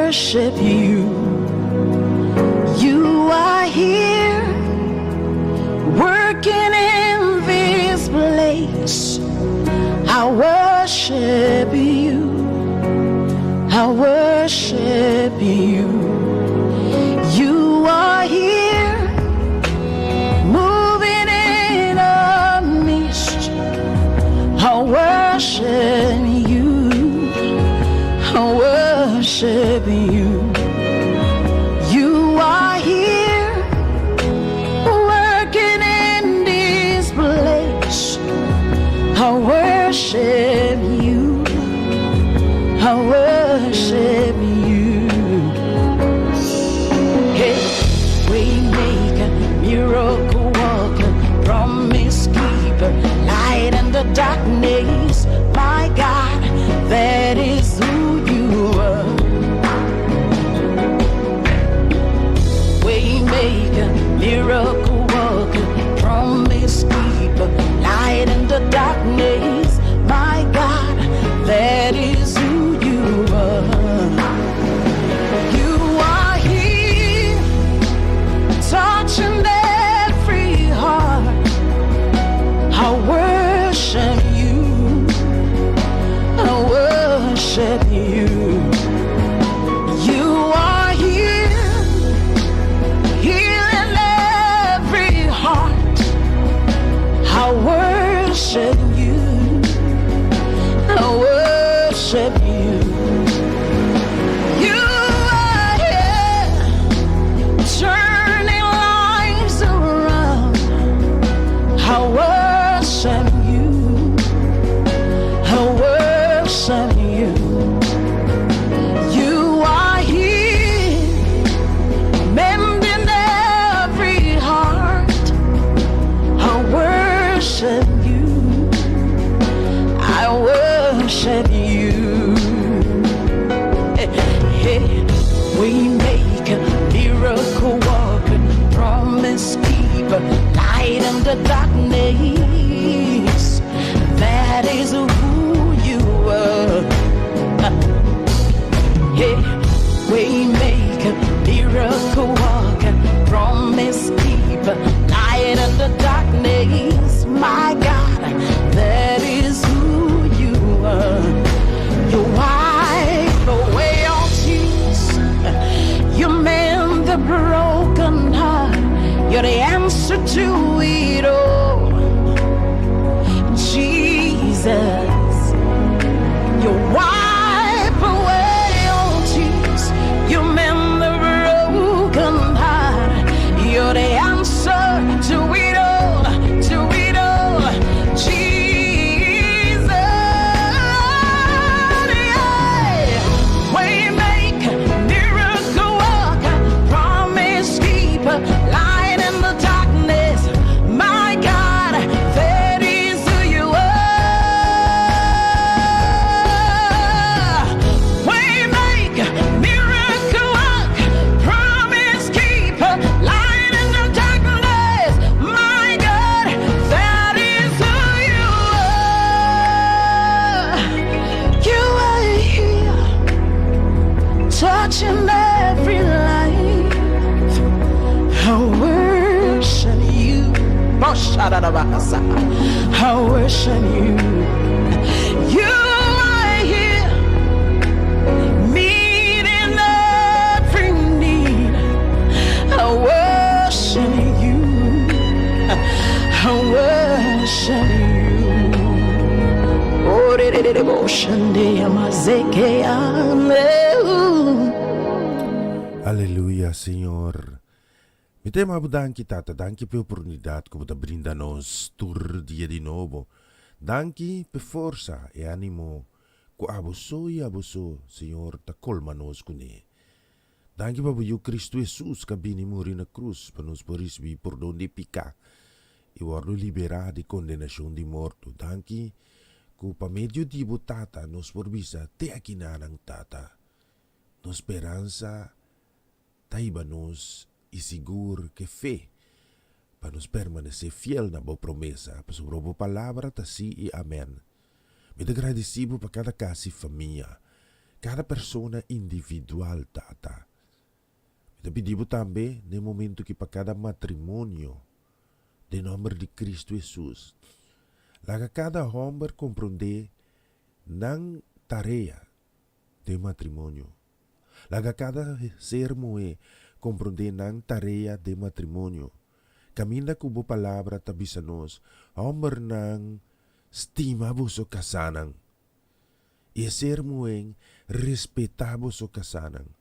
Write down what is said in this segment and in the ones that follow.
worship you. You are here, working in this place. I worship you. I worship you. You are here, moving in our midst. I worship you. I worship you. You are here, working in this place. I worship you. I worship you. Hey, waymaker, miracle worker, promise keeper, light in the darkness. My God, that is who you are. Waymaker, miracle worker, promise keeper, light in the darkness. My God, that is who you are. You are here, touching every heart. I worship you. I worship you. You are here, healing every heart. I worship you. I worship you. You are here, turning lives around. I worship you. I worship you. You are here, mending every heart. I worship you. I worship you. Hey, waymaker, miracle worker, promise keeper, light in the darkness. That is who you are. Hey, waymaker, miracle worker, promise keeper, light in the darkness. My God, that is who you are. You wipe away all tears. You mend the broken heart. You're the answer to it all. Jesus. You wipe away all tears. You mend the broken heart. You're the answer to it all, to it all. Jesus. Yeah. Waymaker, miracle worker, promise keeper, light in the darkness. My God, that is who you are. Waymaker, miracle worker, promise keeper, light in the darkness. My God, that is who you are. You are here, touching every life. I worship you. I worship you. You are here, meeting every need. I worship you. I worship you. Oh, de- de- de- de- bo- shande amazeke ame. Aleluya, Señor. Mi ta yama bo danki, Tata. Danki pa e oportunidat ku bo ta brinda nos tur dia di nobo. Danki pa e forsa, e animo ku abo so i abo so, Señor, ta kolma nos kuné. Danki pa bo Yu Kristu Hesus ku a bini muri na krus pa nos por risibí pordon di piká i wòrdu liberá di kondenashon di morto. Danki ku pa medio di bo, Tata, nos por bisa, Te akinanan, Tata. Nos speransa ta hiba nos i sigur ke fe pa nos permanesé fiel na bo promesa, pasobra bo palabra ta sí i amèn. Mi ta gradisí bo pa kada kas i famia. Kada persona individual, Tata. Mi ta pidi Bo tambe den momento aki pa kada matrimonio, den nomber di Cristo Hesus. Laga kada homber komprondé nan tarea den matrimonio. Laga kada ser muhé komprondé nan tarea den matrimonio. Kaminda ku bo palabra ta bisa nos, Hòmbernan, stima boso kasánan, i e ser muhé, respetá boso kasánan.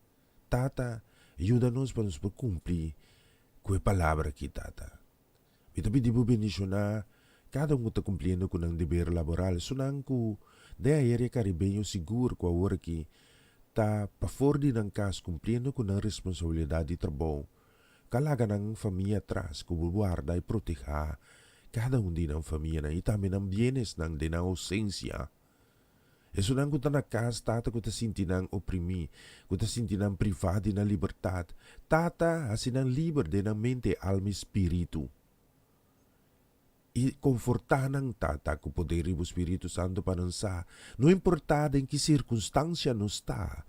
Tata, yuda nos pa nos por kumpli ku e palabra aki, Tata. Mi ta pidi bo bendishoná kada un ku ta kumpliendo ku nan deber laboral, esunnan ku den aerea karibeño sigur ku awor aki ta pafor di nan kas kumpliendo ku nan responsabilidat di trabou, ka laga nan famia atras, ku bo warda i protehá kada un di nan famianan i tambe nan bienesnan den nan ousensia. Esunnan ku ta na kas, Tata, ku ta sinti nan oprimí, ku ta sinti nan privá di nan libertat, Tata, hasi nan liber den nan mente, alma i spiritu. I konfortá nan, Tata, ku poder di bo Spiritu Santu pa nan sa, no importá den ki sirkunstansia nos ta,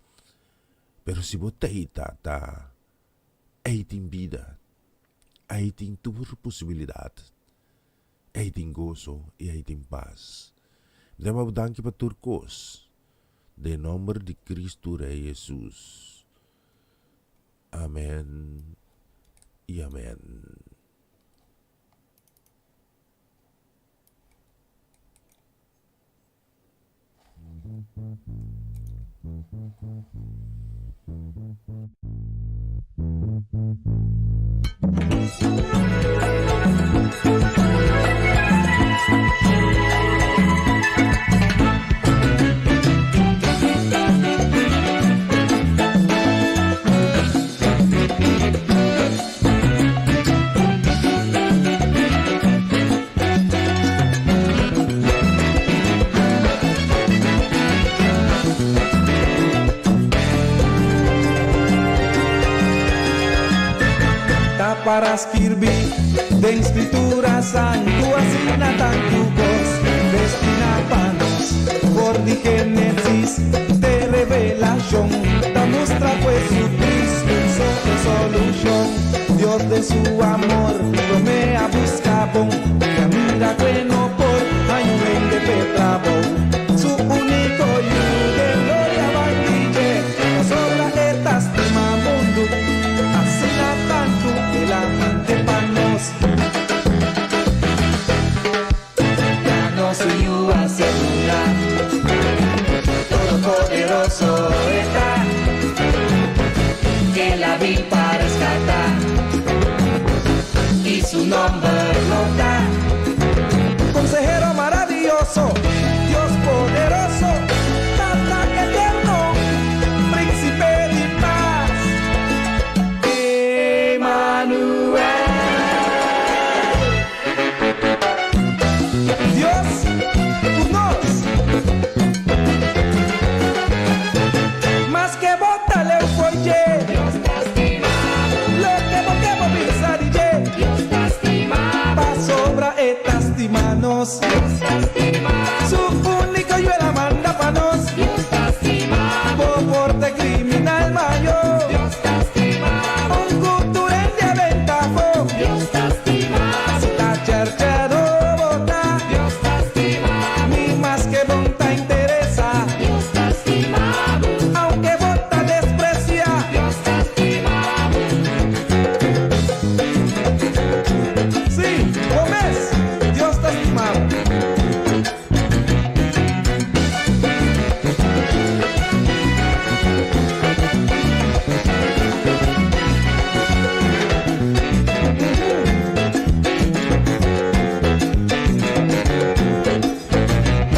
pero si bo t'ei, Tata, ei tin bida, ei tin tur posibilidat. Ei tin goso i ei tin pas. Mi ta yama bo danki pa tur kos. Den nomber di Cristo Rey Jesus. Amen i amen. Ta para skirbi den Scritura Santu asina tantu kos destina pa nos. For di Genesis te Revelashon ta mustra ku Jesucristo so e solushon. Dios den su amor promé a buska bon i a mira ku e no por haña un hende p'e trabou. Su úniko Yu den gloria bai di dje, pasobra e ta stima mundu asina tantu el a mant'e pa nos. Ya nos Yu a ser duna, Todopoderoso e ta, El a bin pa rescata, y su nomber lo ta. Consehero maraviyoso, Dios poderoso, Tata eterno, Principe di paz. Emanuel. Dios ku nos. Maske bo ta leu fo'i dje. Dios ta stima bo. Loke bo ke bo bisa di dje. Dios ta stima bo. Pasobra e ta stima nos. Dios ta stima bo. Su úniko Yu el a manda pa nos. Dios ta stima bo. Bo por ta kriminal mayo. Dios ta stima bo. Un ku tur hende a benta afó. Dios ta stima bo. Si ta cherchero bo ta. Dios ta stima bo. Ni maske bon ta interesa. Dios ta stima bo. Aunke bo ta desprecia. Dios ta stima bo. Sí, bo mes, Dios ta stima bo.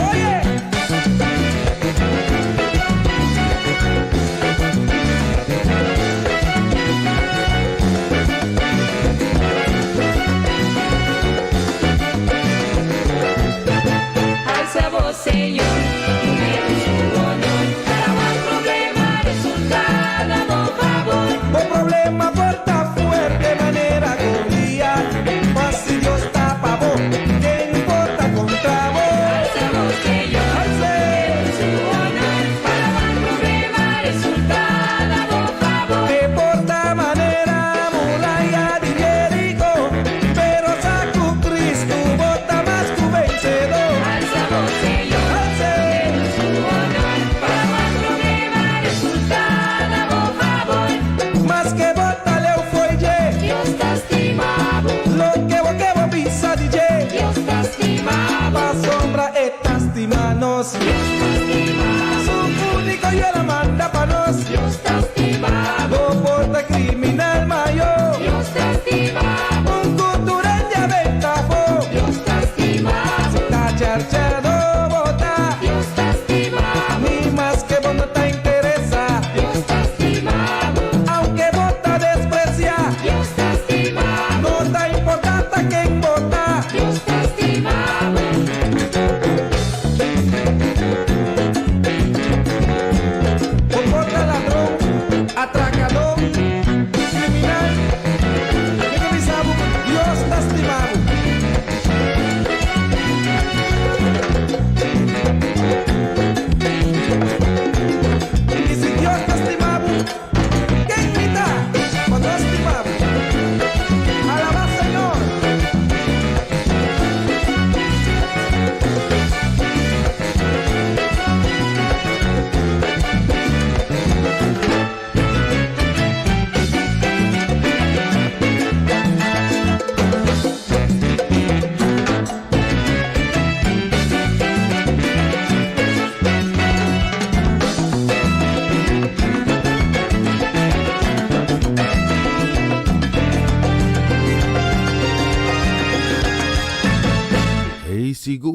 Oye! Alza bo Señor, dun'E su honor, pa wak problema resultá na bo fabor. Bo problema por ta fuerte manera Goliat, mas si Dios ta pa bo, ken por ta kontra bo? Alza bo Señor, dun'E su honor, pa wak problema.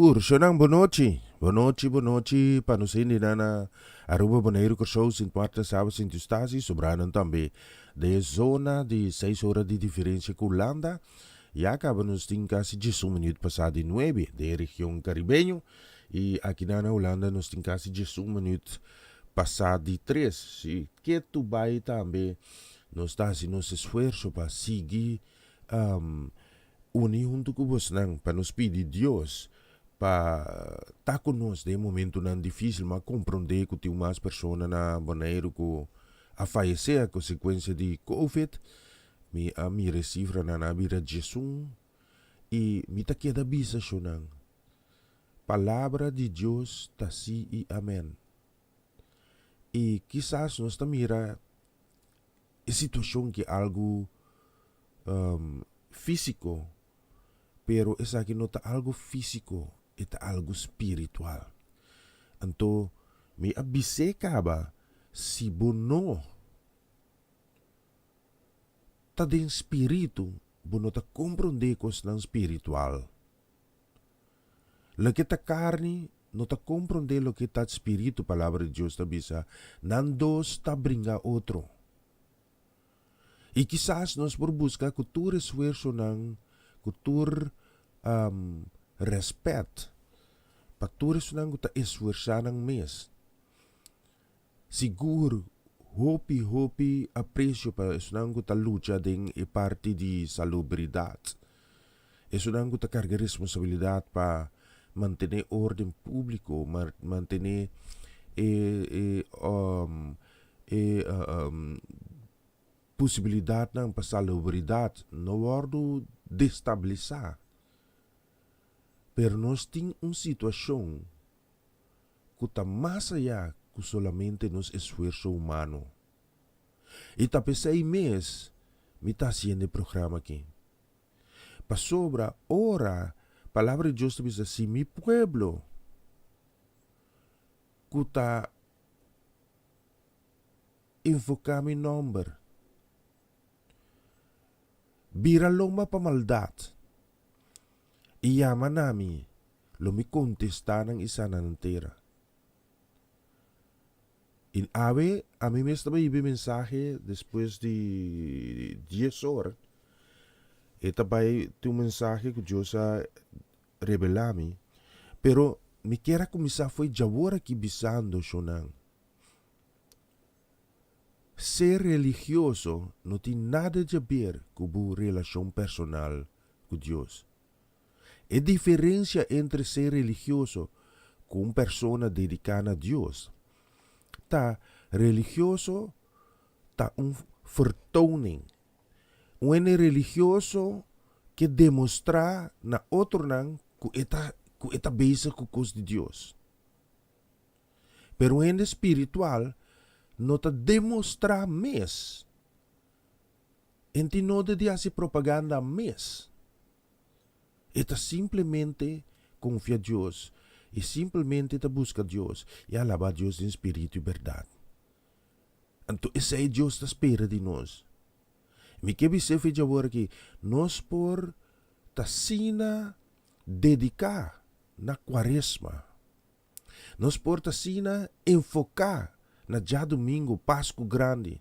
Sigur, shownan bonochi. Bonochi, bonochi pa nos hendenan na Aruba, Boneiru, Kòrsou, Sint Maarten, Saba, Sint Eustatius, sobranan tambe den e zona di seis ora di diferensia ku Hulanda. Ya kaba nos tin kasi diesun minuut pasá di nuebe den e region karibeño i akinan na Hulanda nos tin kasi diesun minuut pasá di tres. Si ketu bai tambe nos ta hasi nos esfuerso pa sigui uni huntu ku bosnan pa nos pidi Dios pa ta ku nos den e momentunan difísil. Mi a komprondé ku tin mas persona na Boneiru ku a fayesé a konsekuensia di covid. Mi a mira e sifranan a bira 11 i mi ta keda bisa shonnan, Palabra di Dios ta sí i amèn. I kisas nos ta mira e situashon ki algu físiko, pero esaki no ta algu físiko, e ta algu spiritual. Anto mi a bis'é kaba, si bo no ta den spiritu, bo no ta komprondé kosnan spiritual. Loke ta karni no ta komprondé loke ta spiritu, Palabra di Dios ta bisa, nan dos ta bringa otro. I kisas nos por buska ku tur esfuersonan, ku tur rèspèt pa tur esunnan ku ta esfuersá nan mes. Sigur hopi hopi aprecio pa esunnan cu ta lucha den e parti di salubridad. Esunnan cu ta carga responsabilidad pa mantene orden publico, mantene e e e posibilidadnan pa salubridad no wordo destabilisa. Pero nos tin un situacion ku ta mas ayá ku solamente nos esfuerso humano. I ta p'esei mes mi ta hasiendo e programa akí. Pasobra ora Palabra di Dios ta bisa, Si mi pueblo ku ta invoká mi nòmber bira lomba pa maldat i yama na mi, Lo mi kontestá nan i sana nan tera. I awe ami mes ta bai hiba e mensahe despues di dies or. E ta bai tin un mensahe ku Dios a rebelá mi. Pero mi kier a kuminsá fo'i djawor aki bisando shonnan, Ser religioso no tin nada di haber ku bo relashon personal ku Dios. E diferencia entre ser religioso cu un persona dedica na Dios ta religioso ta un vertoning. Un hende religioso ke demostra na otronan cu e ta cu e ta bezig cu cos di Dios. Pero un hende spiritual no ta demostra mes. En tin nodi di hasi propaganda mes. E ta simplemente konfia Dios i simplemente ta buska Dios i alabá Dios den spiritu i bèrdat. Anto esei Dios ta spera di nos. Mi ke bis'é fecha awor aki, nos por ta asina dediká na Kuaresma. Nos por ta asina enfoká na djadumingu, Pasku Grandi.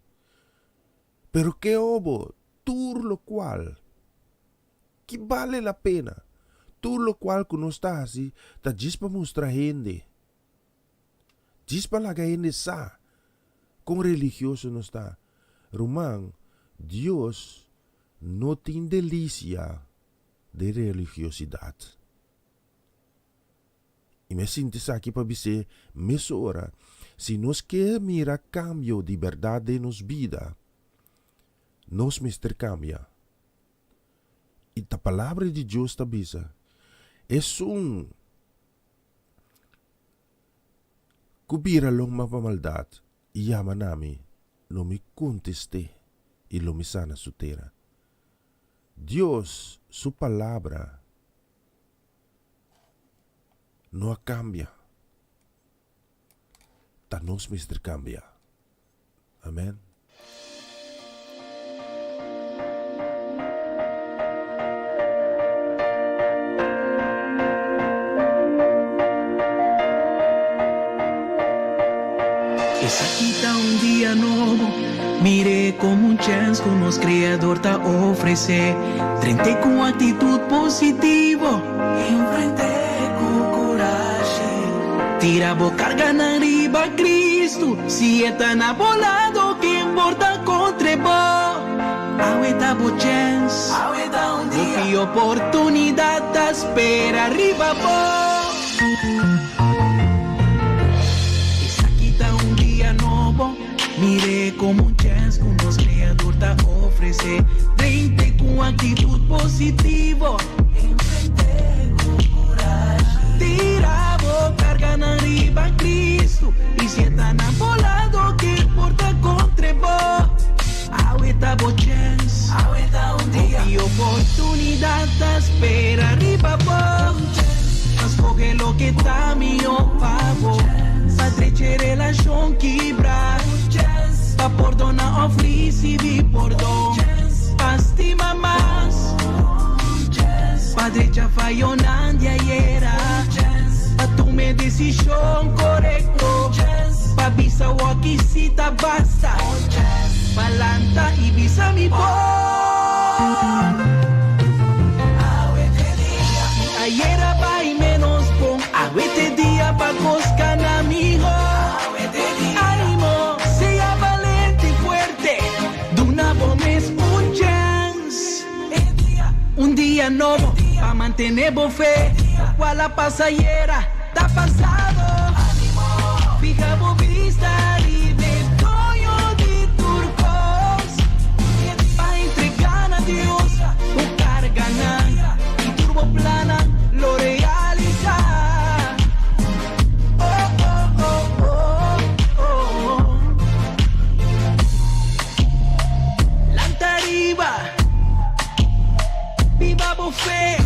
Pero ke obo tur lokual ki bale la pena? Tur lokual ku nos ta hasi ta djis pa mustra hende, djis pa laga hende sa kon religioso nos ta. Ruman, Dios no tin delisia den religiosidat. I mi a sinti esaki pa bis'é mesora, si nos ke mira kambio di bèrdat den nos bida, nos mester kambia. I ta Palabra di Dios ta bisa, Esun ku bira lomba pa maldat i yama na mi, lo mi kontest'é i lo mi sana su tera. Dios su Palabra no a cambia. Ta nos mester cambia. Amen. Esaki ta un dia nobo, mir'é komo un chèns ku nos Kreador ta ofresé. Drent'é ku aktitut positivo, enfrent'é ku kurashi. Tira bo karganan riba Kristu, si e ta na bo lado, ken por ta kontr'e bo? Awe ta bo chèns, hopi oportunidat ta spera riba bo. Esaki ta un dia nobo, mir'é komo un chèns ku nos Kreador ta ofresé. Drent'é ku aktitut positivo, enfrent'é ku kurashi. Tira bo karganan riba Kristu, i si e ta na bo lado, ke por ta kontr'e bo? Awe ta bo chèns, hopi oportunidat ta spera riba bo. Pa skohe loke ta mihó pa bo, pa drecha e relashon kibrá, pa pordoná òf risibí pordon, pa stima mas, pa drecha fayonan di ayera, pa tuma e desishon korekto, pa bisa wòki si ta basta. Pa lanta i bisa mi por. Si ayer a bai menos bon, awe t'e dia pa kos kana miho. Animo, sea balente i fuerte, duna bo mes un chèns. Un dia nobo pa mantene bo fe, lokual a pasa ayera ta pasado. Fija bo bista riba e doño di tur kos, pa entrega na Dios bo karganan i tur bo plannan lo realisá. Oh, oh, oh, oh, oh. Lanta riba. Biba bo fe.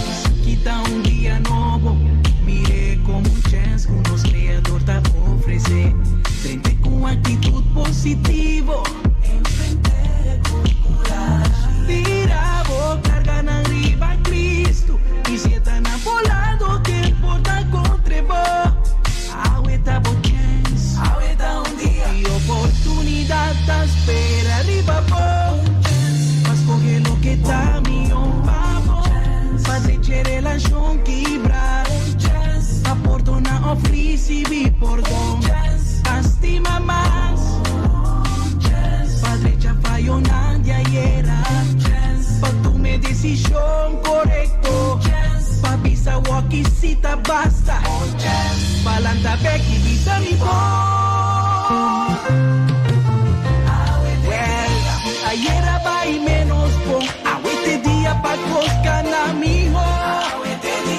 Esaki ta un dia nobo, mir'é komo un chèns ku nos Kreador ta ofresé. Drent'é ku aktitut positivo, enfrent'é ku kurashi. Tira bo karganan riba Kristu, i si e ta na bo lado, ken por ta kontr'e bo? Awe ta bo chèns, i oportunidat ta spera riba bo. Pa skohe loke ta mihó pa bo, pa drecha e relashon kibrá, pa pordoná òf risibí pordon, pa stima mas, pa drecha fayonan di ayera, pa tuma e desishon korekto, pa bisa wòki si ta basta. Pa lanta bek i bisa mi por. Well, si ayer a bai menos bon, awe t'e dia pa kos kana miho.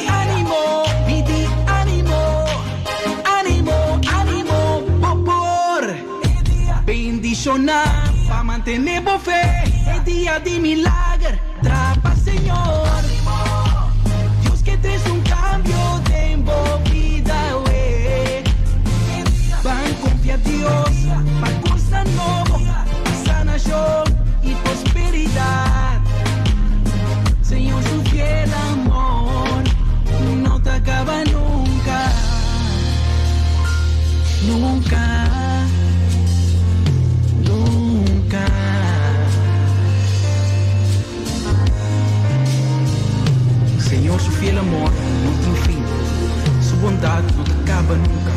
Animo, mi di animo, animo, animo, bo por. Bendishoná pa mantené bo fe, e dia di milager trapa Señor. Dios ke trese un kambio den bo bida awe. Ban konfia Dios pa kosnan nobo, sanashon i prosperidat. Señor su fiel amor no ta kaba nunka. Nunka, nunka. Señor su fiel amor no tin fin, su bondad no ta caba nunca.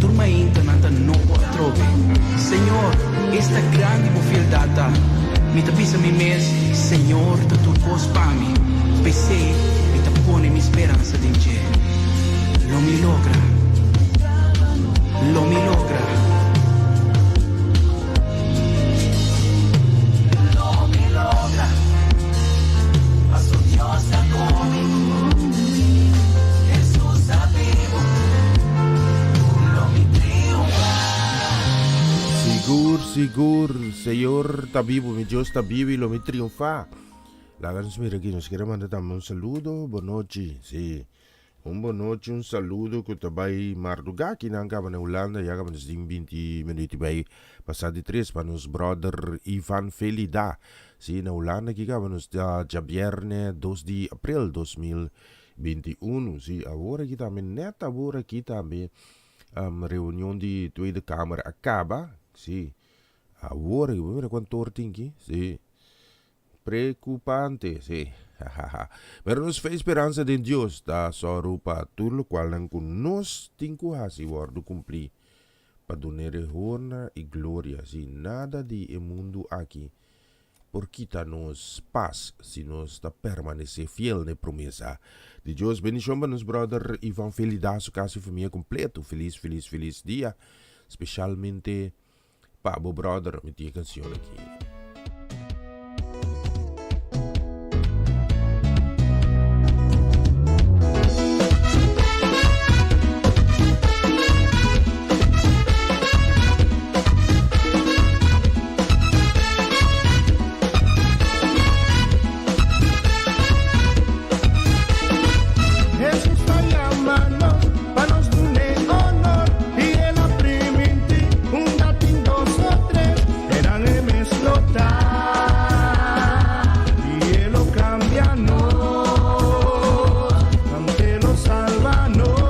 Tur mainta nan ta nobo atrobe. Señor, esta grandi bo fieldad ta. Mi ta bisa mi mes, Señor ta tur cos pa mi, p'esey mi ta pone mi speransa den dje. Lo mi logra. Lo mi logra. Lo mi logra. Paso Dios ta ku mi. Hesus ta bibu. Lo mi triunfa. Sigur, sigur, Señor ta bibu, mi Dios ta bibu y lo mi triunfa. Laga nos mira aquí, nos quiere manda tambe un saludo, bonochi, sí. Un bon nochi, un saludo ku ta bai mardugá aki nan kaba na Hulanda, ya kaba nos tin 20 minuut bai pasá di tres pa nos brother Ivan Felida. Si, na Hulanda aki kaba nos ta djabierne 2 di april 2021. Si, awor aki tambe, net awor aki tambe, reunion di Tweede Kamer a kaba. Si, awor aki, bo mira kuantu or tin aki. Si. Preocupante, sí. Pero nos fe y speransa den Dios ta sòru pa tur lokualnan ku nos tin ku hasi wòrdu kumplí pa dun'é honra i gloria. Sí, nada di e mundu aki por kita nos pas si nos ta permanesé fiel na e promesa di Dios. Bendishon pa nos bròder Ivan Felida, su kas i famia kompleto. Felis, felis, felis dia, speshalmente Pa bo brother mi tin e cancion aki. Hesus ta yama nos pa nos dun'é honor i el a primintí unda tin dos o tres eran e mes lo ta i e lo cambia nos ante lo salva nos.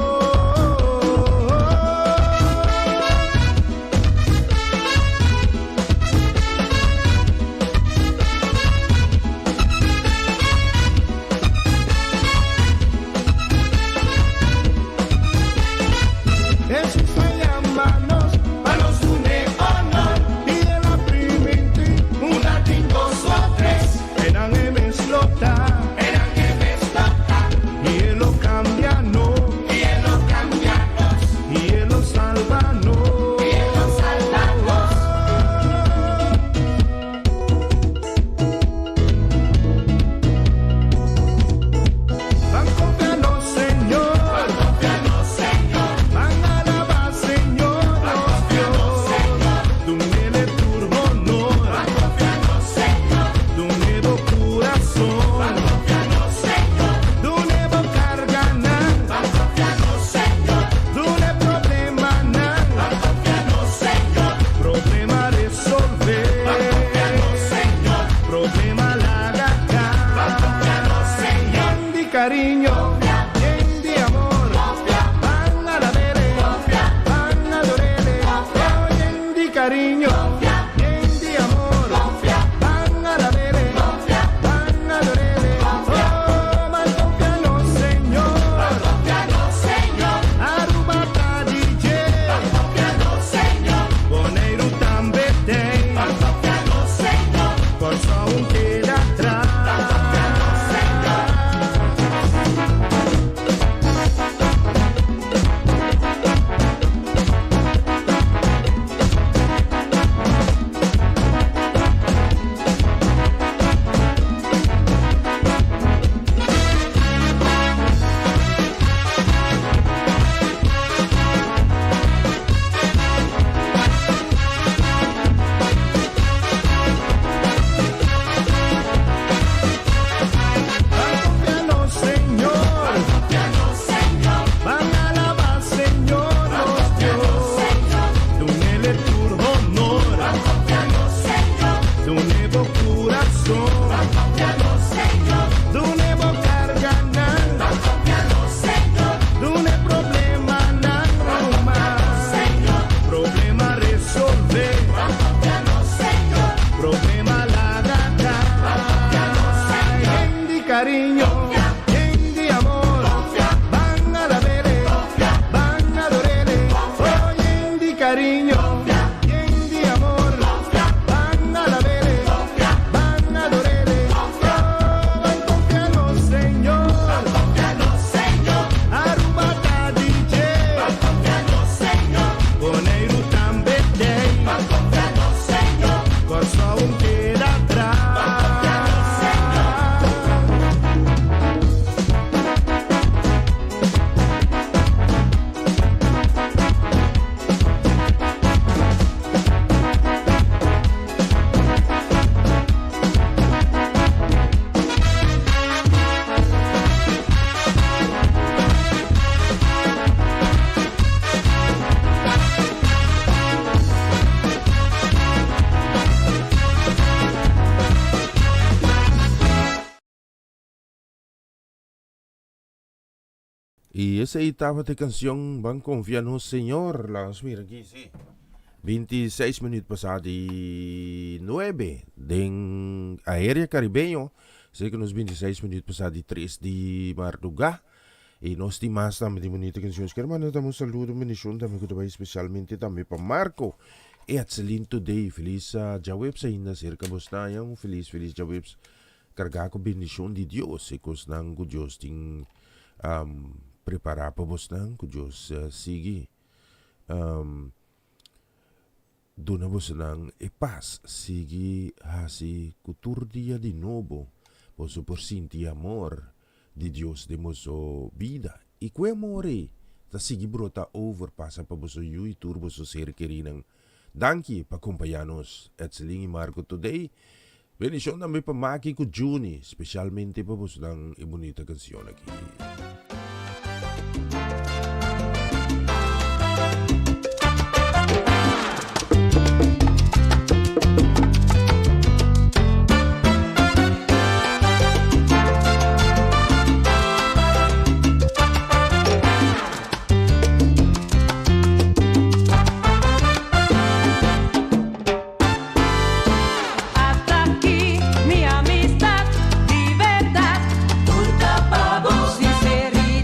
Hesus a yama nos pa nos dun'é honor i el a primintí unda tin dos o tres enan e mes lo ta i e lo cambia nos i e lo salba nos. Ban confia nos Señor. Ban confia nos Señor. Ban alaba Señor nos Dios. Dunele tur honor. Ban confia nos Señor. Dune bo corazón. Ban confia nos Señor. Dune bo carganan. Ban confia nos Señor. Dune problemanan. Ban confia nos Señor. Problema resolve. Ban confia nos Señor. Problema laga ca. Ban confia nos Señor. Yen di cariño. Yen di amor. Ban alabele. Ban adorele. Oh, yen di cariño. Yen di amor. Ban alabele. Ban adorele. Oh, ban confia nos Señor. Aruba ta di dje. Boneiru tambe tin. Kòrsou no keda atras. Ban confia nos Señor. Ban alaba Señor nos Dios. Dunele tur honor. Dune bo corazón. Dune bo carganan. Dune problemanan ruman. Problema resolve. Problema laga ca. Yen di cariño. Yen di amor. Ban alabele. Ban adorele. Oh, yen di cariño. Yen di amor. Ban alabele. Ban adorele. Oh, ban confia nos Señor. Aruba ta di dje. Boneiru tambe tin. Kòrsou no keda atras. Y esey tabata e cancion Ban Confia Nos Señor. Laga nos mira aki, si. 26 minuut pasa di 9 den Aérea Caribeño. Sé que nos 26 minuut pasa di 3 di marduga. Y nos tin mas tambe di bonita canciones. Quiero mandar tambe un saludo, un bendición tambe cu ta bay especialmente tambe pa Marco. Etzelin today. Feliz uh, djaweps ainda cerca bosnan. Un feliz, feliz djaweps. Carga cu bendicion di Dios. E cosnan cu Dios tin um, prepara pa bosnan. Cu Dios uh, sigui um, duna bosnan e pas. Sigui haci cu tur dia di nobo boso por sinti amor di Dios den boso bida. Y cu e amor ey ta sigui brota over pasa pa boso yu y tur boso ser kerinan. Danki pa compaña nos, Edselyn y Marco today. Bendicion tambe pa Maki cu Juni, specialmente pa bosnan e bunita cancion aki. Hasta aki mi amistad di berdad. Tur ta pa bo sinceridad.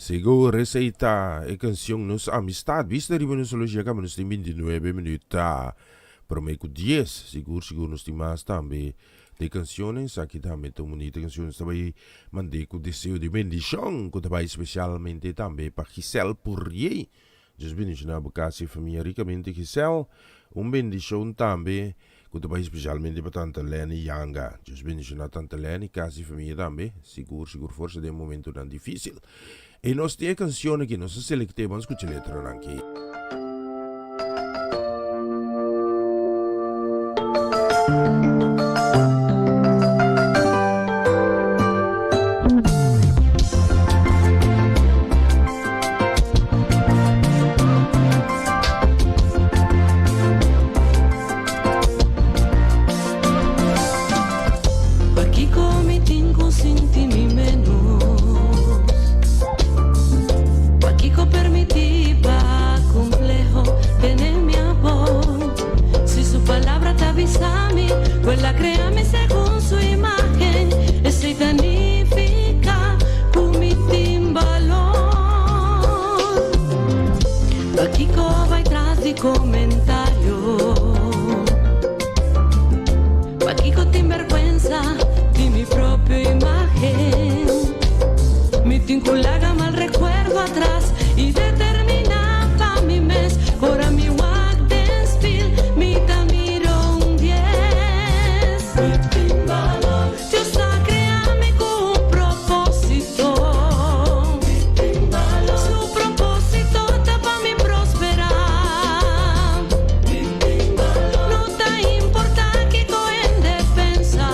Sigur esei ta e cancion Nos Amistad. Bista riba nos oloshi a caba nos tin 29 minuut ta prome cu dies. Sigur sigur nos tin mas tambe de canciones. Esaki tambe ta un bunita cancion. Nos ta bay mande cu deseo di bendicion cu ta bay specialmente tambe pa Giselle Pourier. Dios bendiciona bo casa y famia ricamente Giselle. Un bendicion tambe cu ta bay specialmente pa tanta Lenny Yanga. Dios bendiciona tanta Lenny, casa y famia tambe. Sigur sigur forsa den momentonan dificil. Y nos tin e cancion aki, nos a selecte, ban scucha letranan aki. Pakiko mi tin ku sinti mi menos? Pakiko permití pa kompleho tene mi abou? Si su palabra ta bisa mi ku el a krea mi segun su imágen, esei ta nifiká ku mi tin balor. Pakiko bai tras di komentario? Pakiko tin bèrgwensa di mi propio imágen? Mi tin ku laga mal rekuerdo atras i determiná pa mi mes. Ora mi wak den spil, mi ta mira un dies. Mi tin balor. Dios a krea mi ku un propósito. Mi tin balor. Su propósito ta pa mi prosperá. Mi tin balor. No ta importá kiko hende pensa.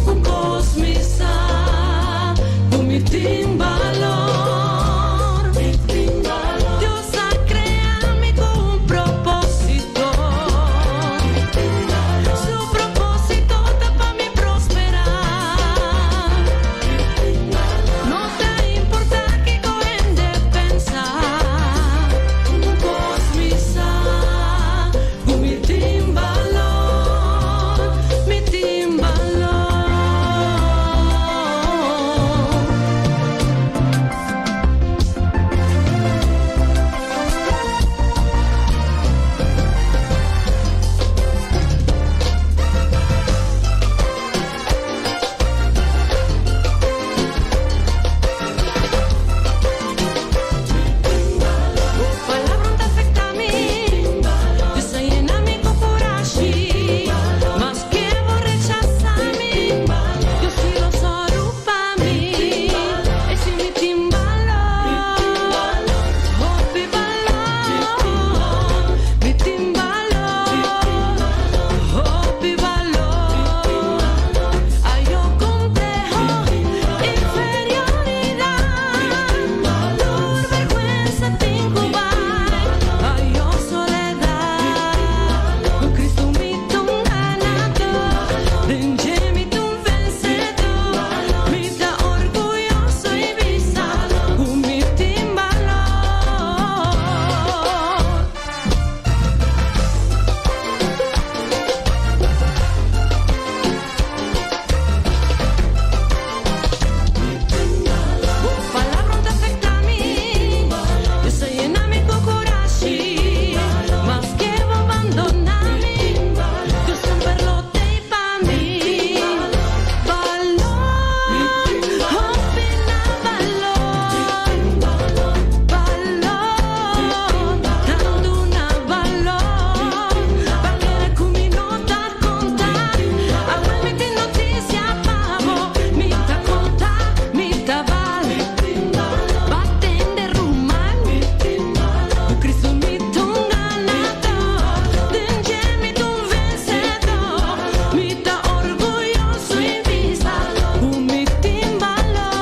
Un kos mi sa, ku mi tin balor. Mi tin balor. Dios a krea mi ku un propósito. Mi tin balor. Su propósito ta pa mi prosperá. Mi tin balor. No ta importá kiko hende pensa. Un kos mi sa, ku mi tin balor. Mi tin balor. Bo palabra ta afecta mi, Dios a yena mi cu curashi. Maske bo rechasa mi, Dios si lo soru pa mi. Esi mi tin balor, hopi balor. Mi tin balor, hopi balor. Ayo compleho, inferioridad. Tur bergüenza tin cu bai. Ayo soledad. Cu Cristo mi ta un ganador. Den dje mi ta un vencedor. Mi ta orguyoso y bisa cu mi tin balor. Bo palabra ta afecta mi, Dios a yena mi cu curashi. Maske bo bandona mi, Dios semper lo t'ey pa mi. Balor, hopi na balor. Balor, tantu na balor. Pa kere cu mi no ta conta. Awel mi tin noticia pa bo. Mi ta conta, mi ta bal. Ba tende ruman. Cu Cristo mi ta un ganador. Den dje mi ta un vencedor. Mi ta orguyoso y bisa cu mi tin balor.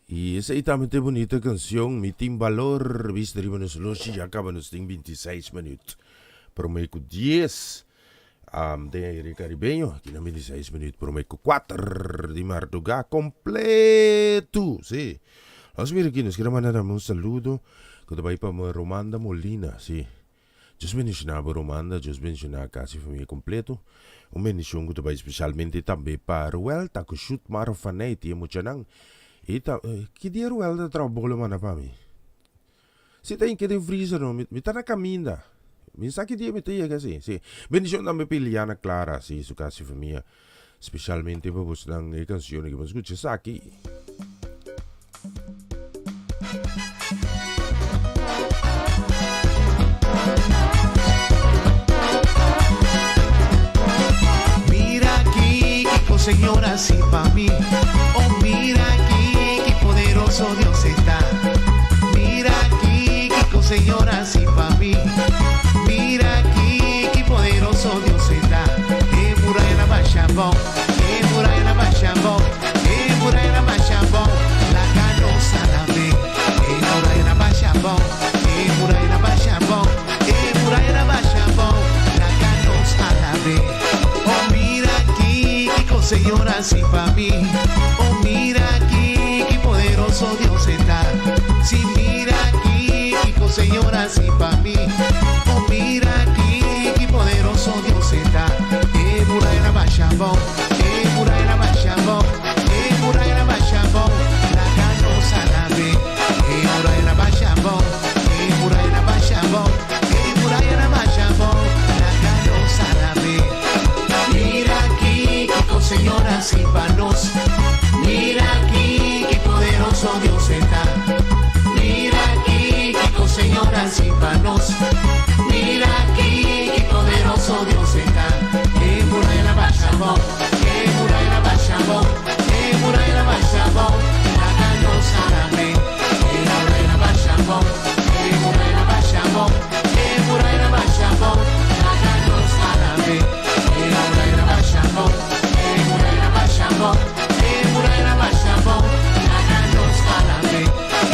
Y esey tambe ta e bunita cancion Mi Tin Balor bista riba nos loshi ya caba nos tin 26 minuut prome cu dies. Um, den aire caribeño, aki na 26 minuut prome cu 4 di marduga completo. Sí. Nos mira aquí, nos quiere mandar un saludo cu ta bay pa Romanda Molina, sí. Dios bendiciona bo Romanda, Dios bendiciona casi familia completo. Un bendicion cu ta bay specialmente tambe pa Ruel ta cu Shoot Maro Faney y e muchanan. Y ta, eh, ki dia Ruel ta traha bolo manda pa mi? Si ta hinke den freezer no, mi ta na caminda. Mi sa ki dia mi ta yega si. Si. Bendicion tambe pa Iliana Clara, si, su casa y famia. Specialmente pa bosnan e cancion aki. Bo scucha esaki. Mira aki, kiko Señor haci pa mi. Oh, mira aki, ki poderoso Dios e ta. Mira aki, kiko Señor haci pa mi. Mira aki, ki poderoso Dios e ta. E muraya na basha abou, e muraya na basha abou, e muraya na basha abou, laga nos alab'é. E muraya na basha abou, e muraya na basha abou, e muraya na basha abou, laga nos alab'é. Oh mira aki, kiko Señor haci pa mi. Oh mira aki, ki poderoso Dios e ta. Si mira aki, kiko Señor haci pa mi. Oh mira aki, ki poderoso Dios e ta. E muraya na basha abou, e muraya na basha abou, e muraya na basha abou, laga nos alab'é. E muraya na basha abou, e muraya na basha abou, e muraya na basha abou, laga nos alab'é. Mira aki, kiko Señor haci pa nos. Mira aki, ki poderoso Dios e ta. Mira aki, kiko Señor haci pa nos. Mira aki, ki poderoso Dios e ta. E muraya na basha abou, e muraya na basha abou, e muraya na basha abou, laga nos alab'é. E muraya na basha abou, e muraya na basha abou, e muraya na basha abou, laga nos alab'é. E muraya na basha abou, e muraya na basha abou, e muraya na basha abou, laga nos alab'é.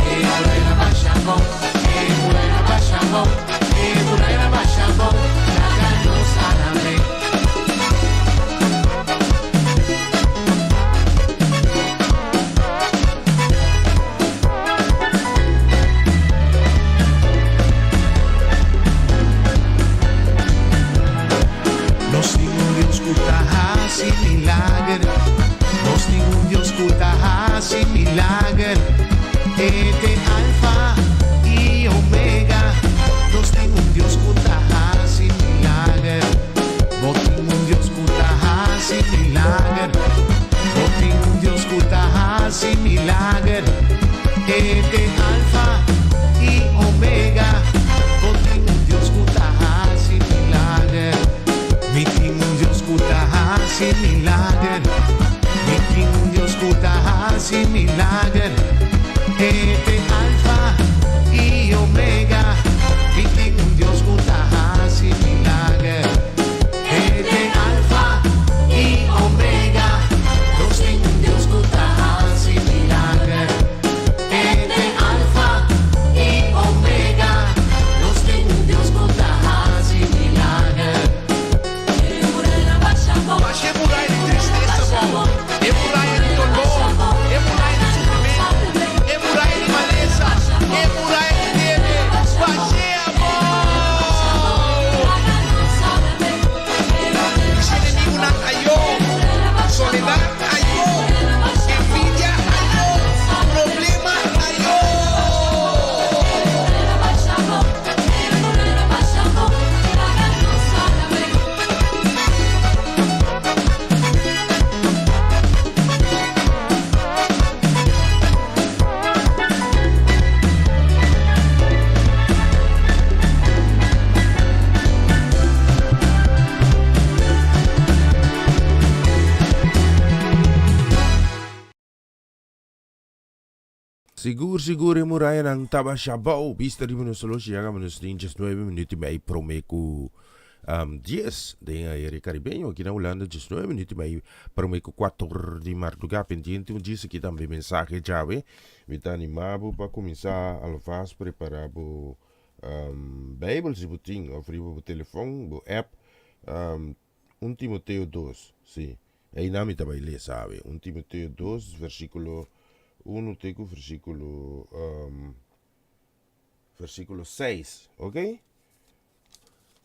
E muraya na basha abou, e muraya na basha abou, e muraya na basha abou, laga nos alab'é. Nos tin un Dios ku ta hasi milager. Nos tin un Dios ku ta hasi milager. E t'e Alfa i Omega. Nos tin un Dios ku ta hasi milager. Bo tin un Dios ku ta hasi milager. Bo tin un Dios ku ta hasi milager. E t'e Alfa i Omega. Bo tin un Dios ku ta hasi milager. Mi tin un Dios ku ta hasi milager. Mi tin un Dios ku ta hasi milager. E t'e Alfa i Omega. Mi tin un Dios ku ta hasi milager. E t'e Alfa i Omega. Nos tin un Dios ku ta hasi milager. E t'e Alfa i Omega. Nos tin un Dios ku ta hasi milager. Basha e muraya di tristesa bo, e muraya di dolor, e muraya di sufrimentu, e muraya di malesa, e muraya di debe, bash'é abou! Su enemigunan ayó, soledad ayó, envidia ayó, problema ayó! Sigur sigur e murayanan ta basha abou. Bista riba nos oloshi ya kaba nos tin diesnuebe minuut i mei prome ku dies den aire karibeño aki na Hulanda diesnuebe minuut i mei prome ku kuator di marduga. Pendiente un djis aki tambe mensahe djawe. Mi ta anima bo pa kuminsá alvast prepara bo Beibel si bo tin of riba bo telefon bo app. Un Timoteo dos, sí. Einan mi ta bai lesa awe. Un Timoteo dos, versíkulo unu te ku versíkulo, versíkulo seis, ok?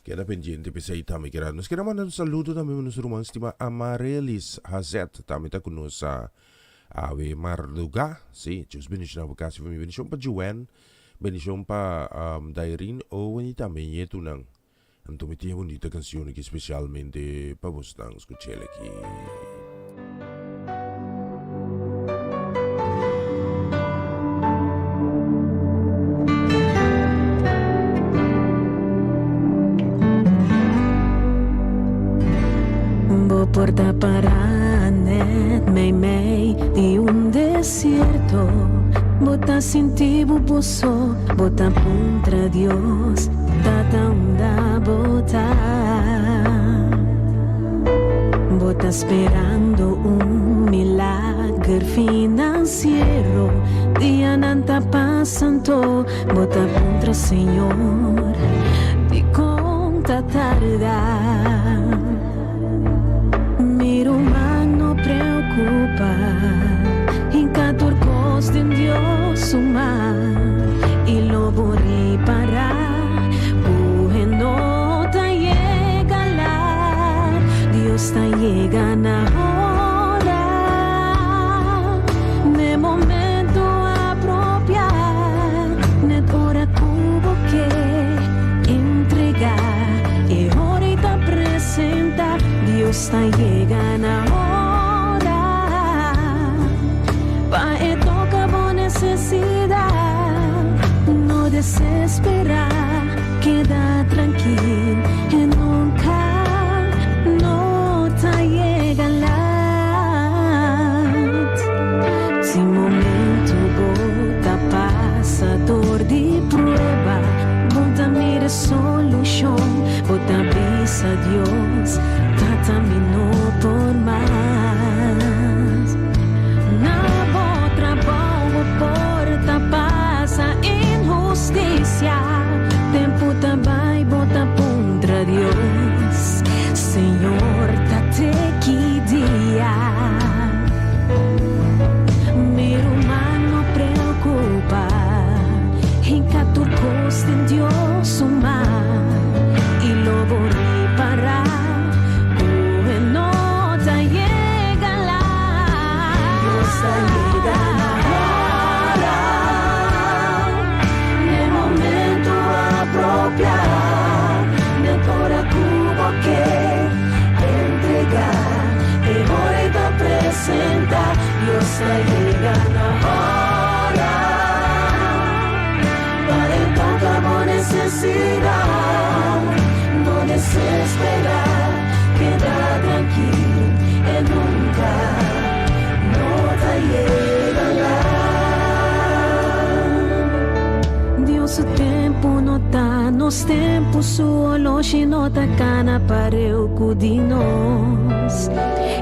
Keda pendiente p'esei tambe kera. Nos kere manda un saludo tambe pa nos ruman stima Amarelis Hazet, tambe ta ku nos awe mardugá. Sí, Dios bendiciona bo kas y famia. Bendicion pa Joanne, bendicion pa Dairin Owen y tambe ñetunan. Anto mi tin e bunita cancion aki specialmente pa bosnan. Scuchel aki. Bo por ta para net meimei di un desierto, bo ta sinti bo bo so, bo ta puntra Dios, Tata unda bo ta? Bo ta sperando un milager financiero, dianan ta pasando, bo ta puntra Señor, dikon ta tarda? Mi ruman no preocupa, hinca tur cos den Dios su man, y lo bo ripara cu e no ta yega laat, Dios ta yega na hora, n'e momento apropia, net ora cu bo ke entrega, e ora y ta presenta, Dios ta yega na hora, pa e toca bo necesidad, no desespera, keda trankil, e nunca no ta yega laat. Si momento bo ta pasa dor di prueba, bo ta mira solucion, bo ta bisa Dios, Tata mi no por mas. Na bo trabou bo por ta pasa inhusticia, tempo ta bai bo ta puntra Dios, Señor ta te ki dia? Mi ruman no preocupa, hinca tur cos den Dios su man, y lo bo ripara cu e no ta yega laat. Dios ta yega na hora, n'e momento apropia, net ora cu bo ke entrega, e ora e ta presenta. Dios ta yega na hora, pa e toca bo necesidad. No desespera, keda trankil, e nunca no ta yega laat. Dios su tempo no ta nos tempo, su oloshi no ta cana pareu cu di nos.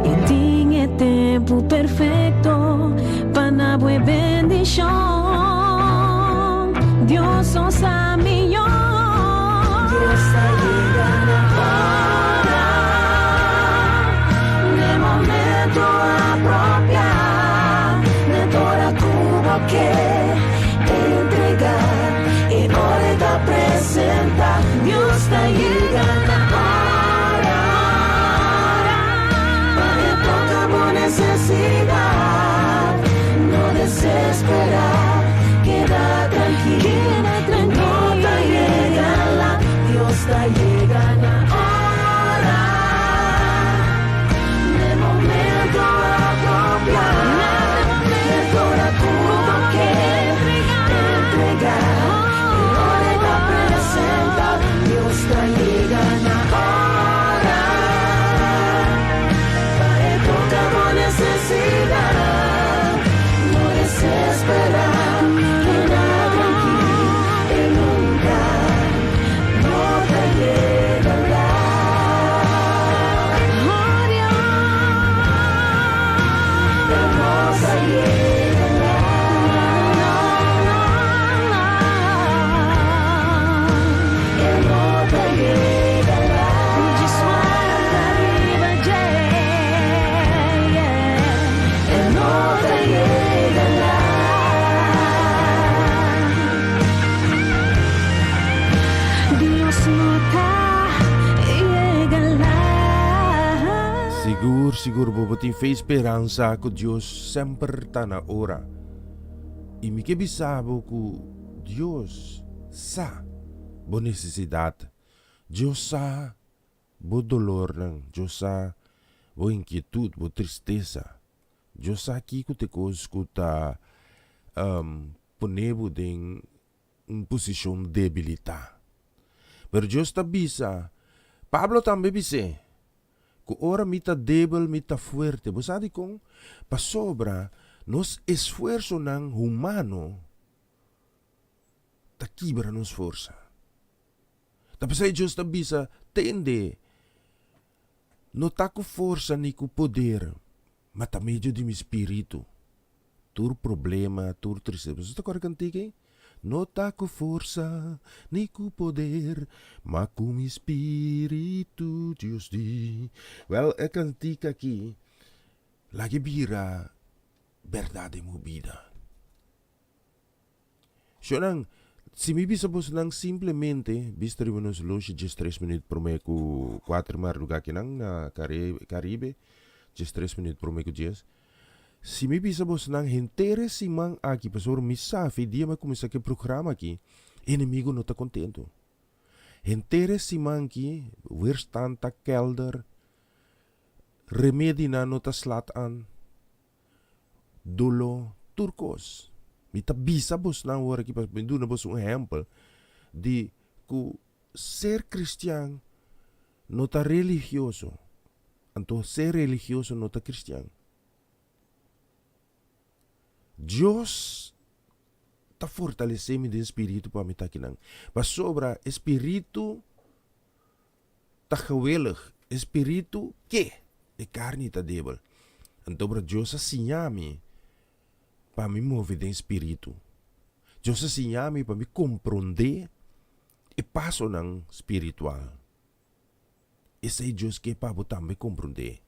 E tin e tempo perfecto pa na bo e bendicion. Dios no sa miyo. Dios ta yega na ora, n'e momento apropia, net ora cu bo ke entrega, e ora e ta presenta. Dios ta yega na ora, pa e toca bo necesidad. No desespera, keda trankil, keda trankil. tin fe i speransa ku Dios semper ta na ora. I mi ke bisa bo ku Dios sa bo nesesidat. Dios sa bo dolornan. Dios sa bo inkietut, bo tristesa. Dios sa kiko ta e kos ku ta pone bo den un posishon debilitá. Pero Dios ta bisa, Pablo tambe bis'é, ku ora mi ta debel mi ta fuerte. Bo sa dikon? Pasobra nos esfuersonan humano ta kibra nos forsa. Ta p'esei Dios ta bisa, Tende, no ta ku forsa ni ku poder, ma ta medio di mi spiritu. Tur problema, tur tristesa. Boso ta kòrda kantika ei? No ta ku forsa ni ku poder, ma ku mi spiritu, Dios di. Wèl, e kantika aki laga bira bèrdat den bo bida. Shonnan, si mi bisa bosonan simplemente, bista riba nos loshi 13 minuut promé ku kuater mardugá kinan na Karibe, 13 minuut promé ku dies. Si mi bisa bosonan henter e siman aki, pasobra mi sa fi dia mi a kuminsá ku e programa aki, e enemigu no ta kontentu. Henter e siman aki, weerstand ta kelder, remedinan no ta slat an. Doló tur kos. Mi ta bisa bosnan awor aki pa mi duna bos un ehèmpel di ku ser kristian no ta religioso, anto ser religioso no ta kristian. Dios ta fortalesé mi den spiritu pa mi ta akinan, pasobra e spiritu ta gewellig, e spiritu ke, e karni ta debel. Anto bra Dios a siña mi pa mi move den spiritu. Dios a siña mi pa mi komprondé e pasonan spiritual. Esei Dios ke pa bo tambe komprondé.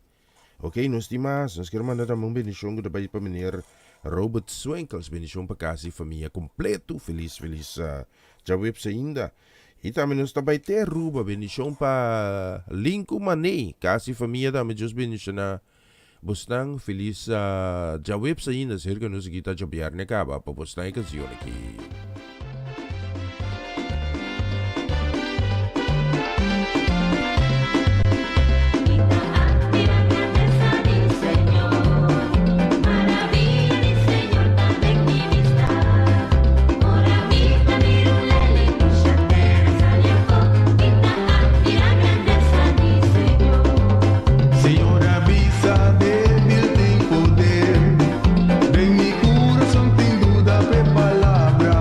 Ok, nos tin mas. Nos kier manda tambe un bendishon ku ta bai pa meneer Robert Swinkels. Bendishon pa kas i famia kompleto. Felis, felis djaweps ainda. I tambe nos ta bai te Aruba. Bendishon pa Linku Maney, kas i famia tambe. Dios bendishoná bosnan. Felis djaweps ainda. Serka nos aki ta djabièrnè kaba pa bosnan e kansion aki. Señor a bisa débil tin poder. Den mi kurason tin duda p'e palabra.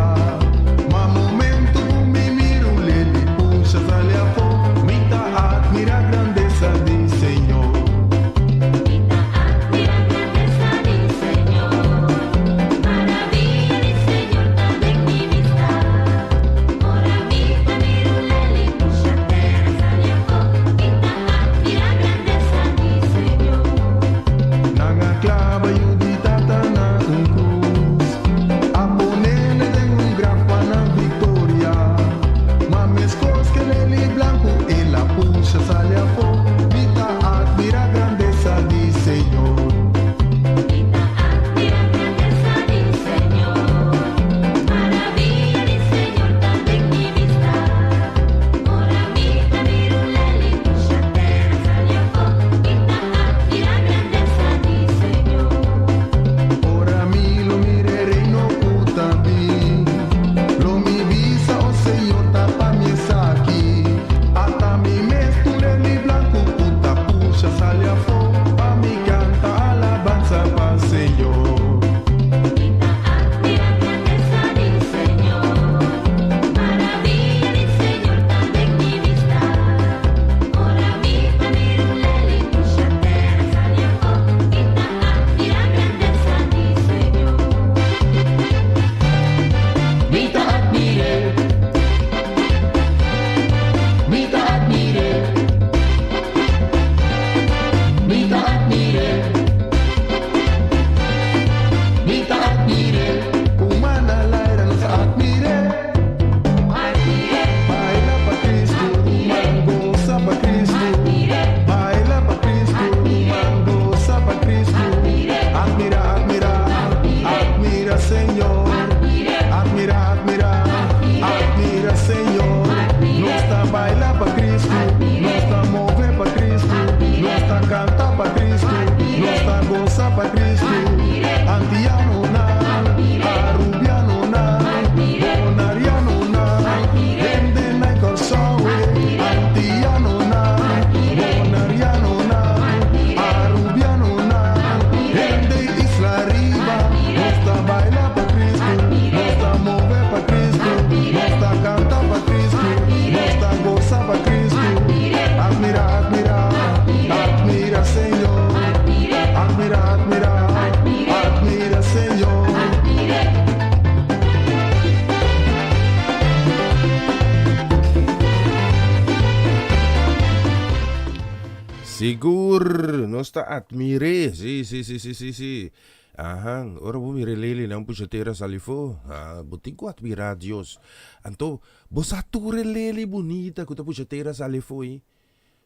Sigur, nos ta admir'é. Sí, sí, sí, sí, sí, sí. Aha, ora bo mira e lelinan pusha tera sali fo, ah, bo tin ku admirá Dios. Anto, bo sa tur e leli bunita ku ta pusha tera sali fo ei,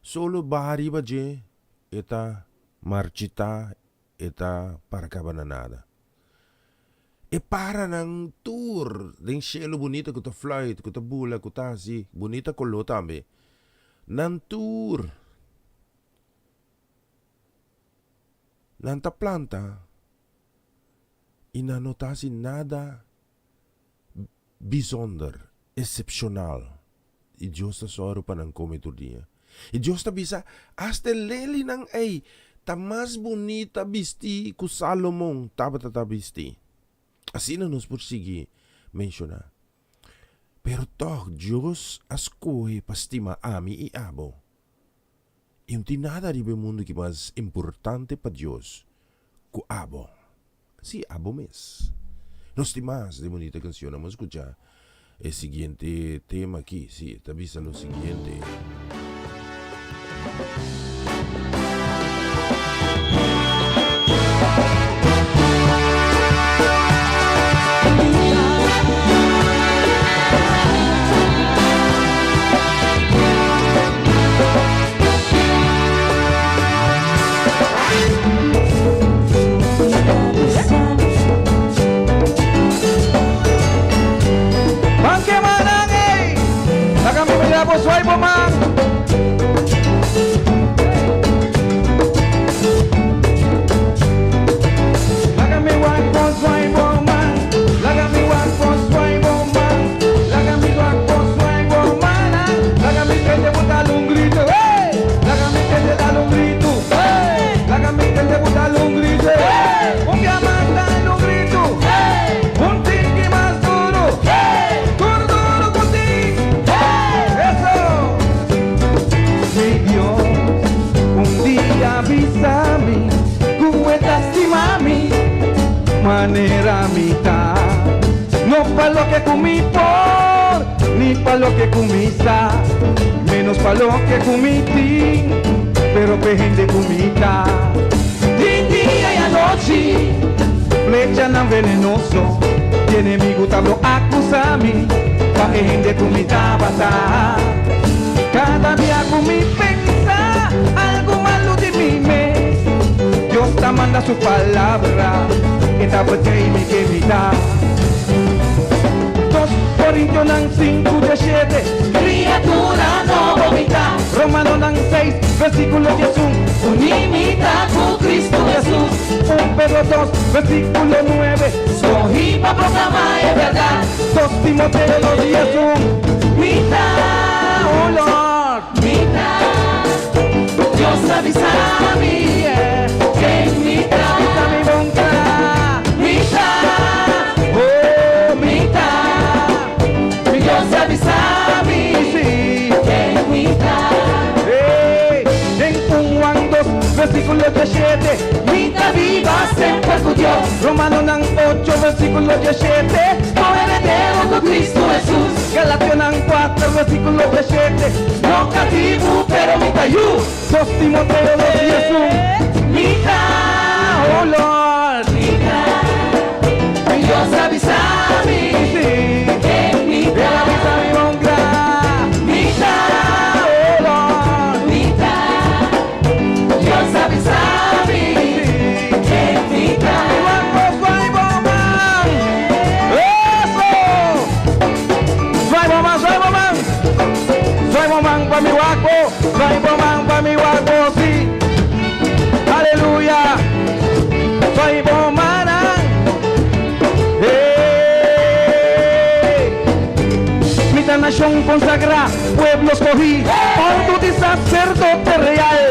solo baha riba dje, e ta marchitá, e ta para kaba na nada. E paranan tur den shelu bunita ku ta fluit, ku ta bula, ku ta hasi bunita koló tambe. Nan tur nan ta planta i nan no ta hasi nada bisonder, esepshonal. I Dios ta sòru pa nan kome tur dia. I Dios ta bisa, Asta e lelinan ei ta mas bunita bistí ku Salomon tabata ta bistí. Asina nos por sigui menshoná. Pero tòg Dios a skohe pa stima ami i abo. I no tin nada riba e mundu ki mas importante pa Dios ku abo. Sí, abo mes. Nos tin mas di bunita cancionnan. Bo scucha e siguiente tema aki. Sí, e ta bisa lo siguiente. Ban kema nan ey! Laga mi mira bo swai bo man. Laga mi wak bo swai bo man. Laga mi wak bo swai bo man. Laga mi wak bo swai bo man. Laga mi tende bo dal un grito, hey! Laga mi tende dal un grito, hey! Laga mi tende bo dal un grito, hey! Un bia mas dal un grito, hey! Un tiki mas duro, hey! Tur duro ku tin, hey! Eso! Mi Dios, un dia bisa mi ku e ta stima mi manera mi ta. No pa loke ku mi por, ni pa loke ku mi sa, menos pa loke ku mi tin, pero p'e hende ku mi ta. Di dia i anochi, flechanan venenoso di enemigu ta blo akusá mi pa e hende ku mi tabata. Kada bia ku mi pensa algu malu di mi mes, Dios ta manda su palabra, e ta betei mi ke mi ta. Dos Korintionan sinku dieshete. Kriatura nobo mi ta. Romanonan seis, versíkulo diesun. Uní mi ta ku Kristu Hesus. Un Pedro dos, versíkulo nuebe. Skohí pa proklamá e bèrdat. Dos Timoteo dos diesun. Mi ta. Oh Lord. Mi ta. Dios a bisa mi. Ken mi ta. Bisa mi bon kla. Mi ta. Oh. Mi ta. Dios a bisa mi. Sí. Ken mi ta. Hey, den un Juan dos, versíkulo dieshete. Mi ta biba semper ku Dios. Romanonan ocho, versíkulo dieshete. Ko-heredero ku Kristu Hesus. Galationan kuater, versíkulo dieshete. No katibu, pero mi ta yu. Dos Timoteo dos diesun. Mi ta. Oh Lord. Mi ta. Dios a bisa mi. Sí. Ken mi ta. El a bisa mi bon kla. Mi ta. Oh Lord. Mi ta. Dios a bisa mi. Sí. Ken mi ta. Wak bo swai bo man. Eso. Swai bo man, swai bo man. Swai bo man pa mi wak bo. Swai bo man pa mi wak bo, sí. Aleluya. Swai bo manan. Hey. Mi ta nashon konsagrá, pueblo skohí, ordu di saserdote real.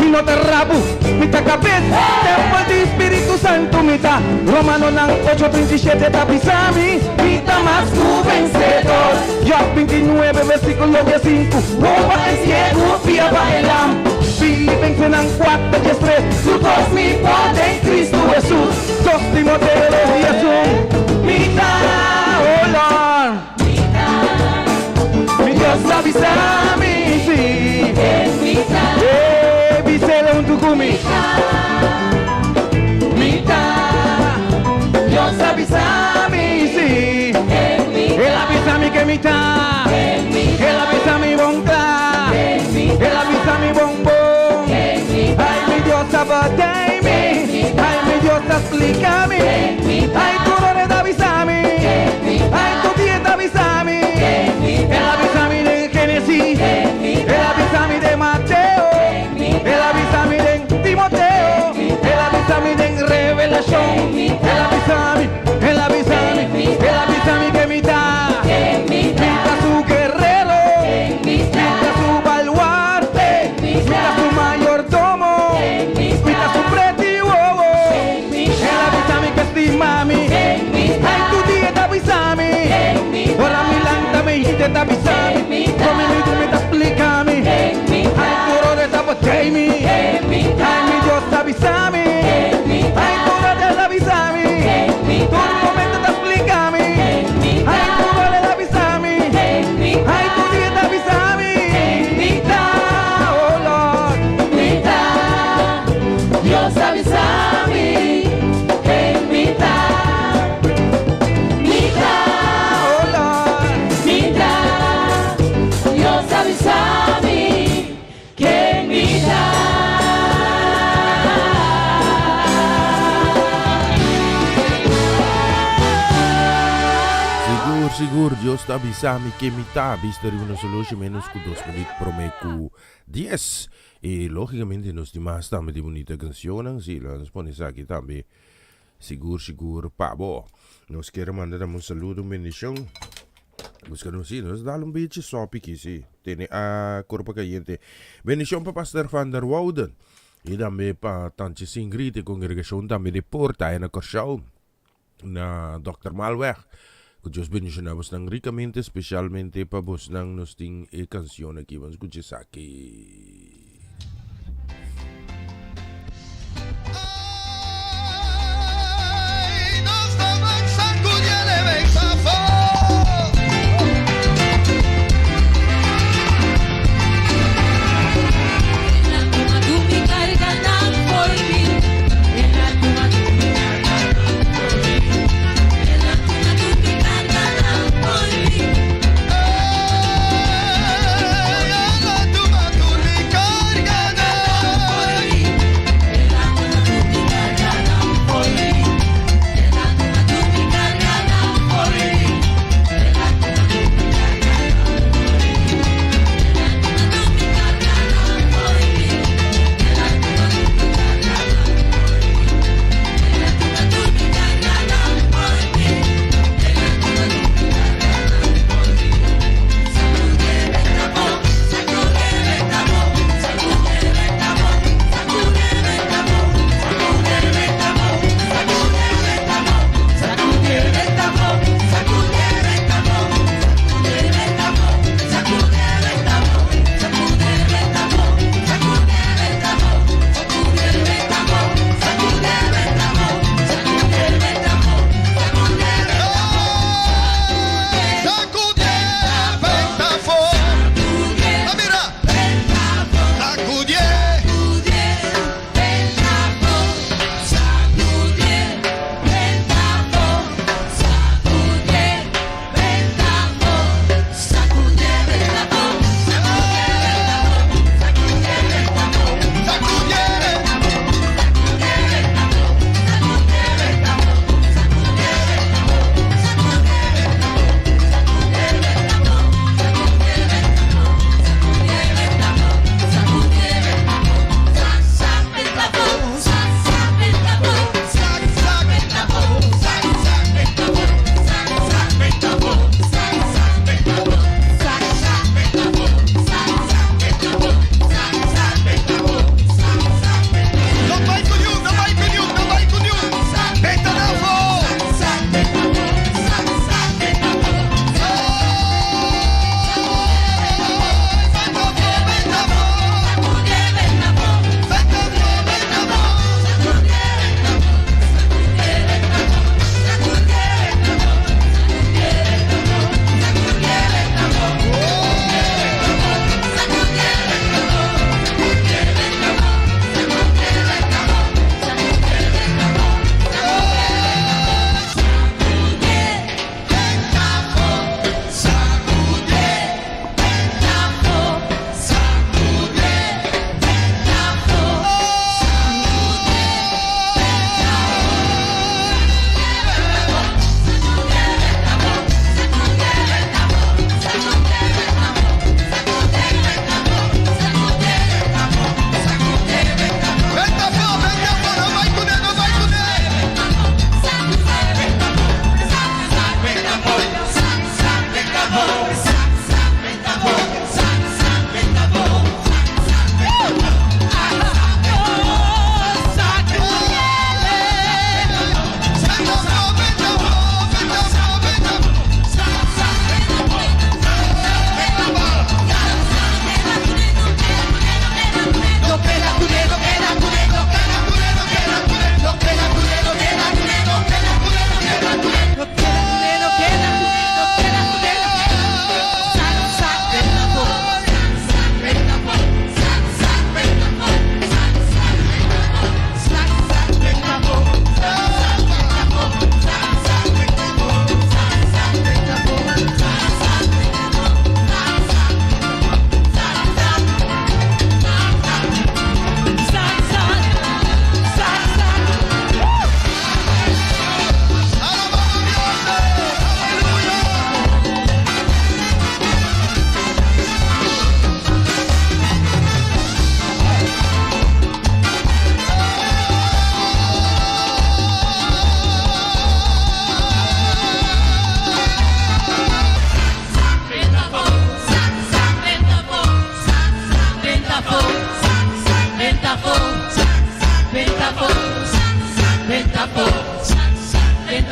Mi no ta rabu, mi ta kabes, tèmpel di Spiritu Santu mi ta. Romanonan ocho trinta i shete ta bisa mi, Mi ta mas ku vensedor. Job bintinuebe versíkulo diesinku, Boba e siegu fia pa e lam. Filipensenan kuater diestres, Tur kos mi por den Kristu Hesus. Dos Timoteo dos diesun. Mi ta. Oh Lord. Mi ta. Mi Dios a bisa mi, sí. Ken mi ta. Eh, bisele. mi ta. El a bisa mi bon kla. El a bisa mi bon bon. Ai, mi Dios a batei mi. Ai, mi Dios a splika mi. Ai, tur ora e ta bisa mi. Ai, tur dia e ta bisa mi. El a bisa mi den Génesis. El a bisa mi den Mateo. El a bisa mi den Timoteo. El a bisa mi den Revelashon. El a bisa mi, el a bisa mi, el a bisa mi ken mi ta. Mi ta su guerero. Mi ta su baluarte. Mi ta su mayordomo. Mi ta su pret'i wowo. El a bisa mi ku e stima mi. Ai, tur dia e ta bisa mi. Ora mi lanta mi e ta bisa mi. Promé mi drumi e ta splika mi. Ai, tur ora e ta botei mi. Ai, mi Dios ta bisa mi. Ai, tur ora e ta bisa mi. Tur momento e ta splika mi. Ai, tur ora e ta bisa mi. Ai, tur dia e ta bisa mi. Mi ta, oh Lord. Mi ta, Dios a bisa mi, ken mi ta. Mi ta, Oh Lord. Mi ta, Dios a bisa mi, ken mi ta. Sigur, sigur, Dios ta bisa mi ken mi ta. Bista riba nos oloshi menos ku 2 minuut promé ku 10. I lógikamente nos tin mas tambe di bunita kanshonnan. Sí, lo nos pone esaki tambe. Sigur, sigur, pa bo. Nos kier manda tambe un saludo, un bendishon. Buska nos, sí, nos dal un bichi sopi aki, sí. Tene a kurpa kayente. Bendishon pa Pastor Van der Wouden. I tambe pa Tantje Singrid, e kongregashon tambe di Porta na Kòrsou, na Dòkter Maalweg. Ku Dios bendishoná bosnan rikamente, spesialmente pa bosnan nos tin e kanshon aki. Ban skucha esaki. Ay, nos ta ban sacudi e pafó. El a tuma tur mi karganan for mi. El a tuma tur mi karganan for mi. El a tuma tur mi karganan for mi. Ay, el a tuma tur mi karganan.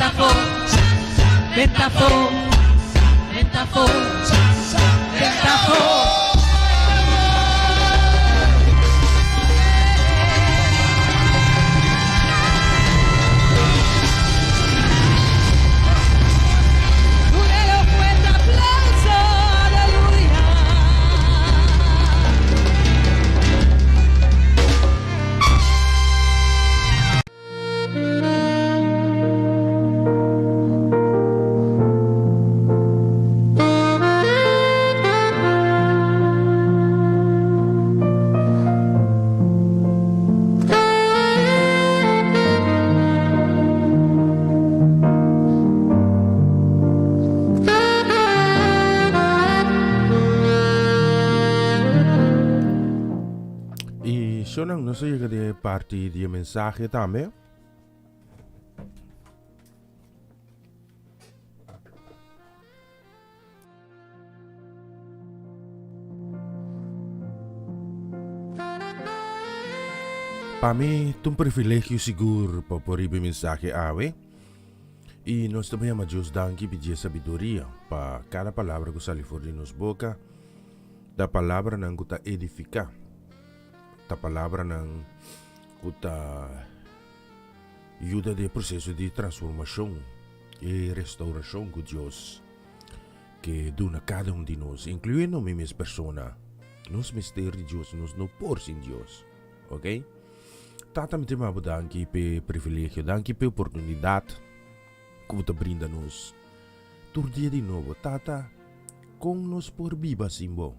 Bentafo, bentafo, bentafo, bentafo. Dunele un fuerte aplauso, aleluya. Y shonan nos a yega di e parti di e mensahe tambe. Pa mi ta un privilegio sigur pa por riba e mensahe awe. I nos ta yama Dios danki pidi e sabiduria pa kada palabra ku sali for di nos boka ta palabranan ku ta edifiká, ta palabranan ku ta yuda den e proseso di transformashon i restaurashon ku Dios ke duna kada un di nos, inkluyendo mi mes persona. Nos mester di Dios, nos no por sin Dios. Ok? Tata, mi ta yama bo danki p'e privilegio, danki p'e oportunidat ku bo ta brinda nos tur dia di nobo. Tata, kon nos por biba sin bo?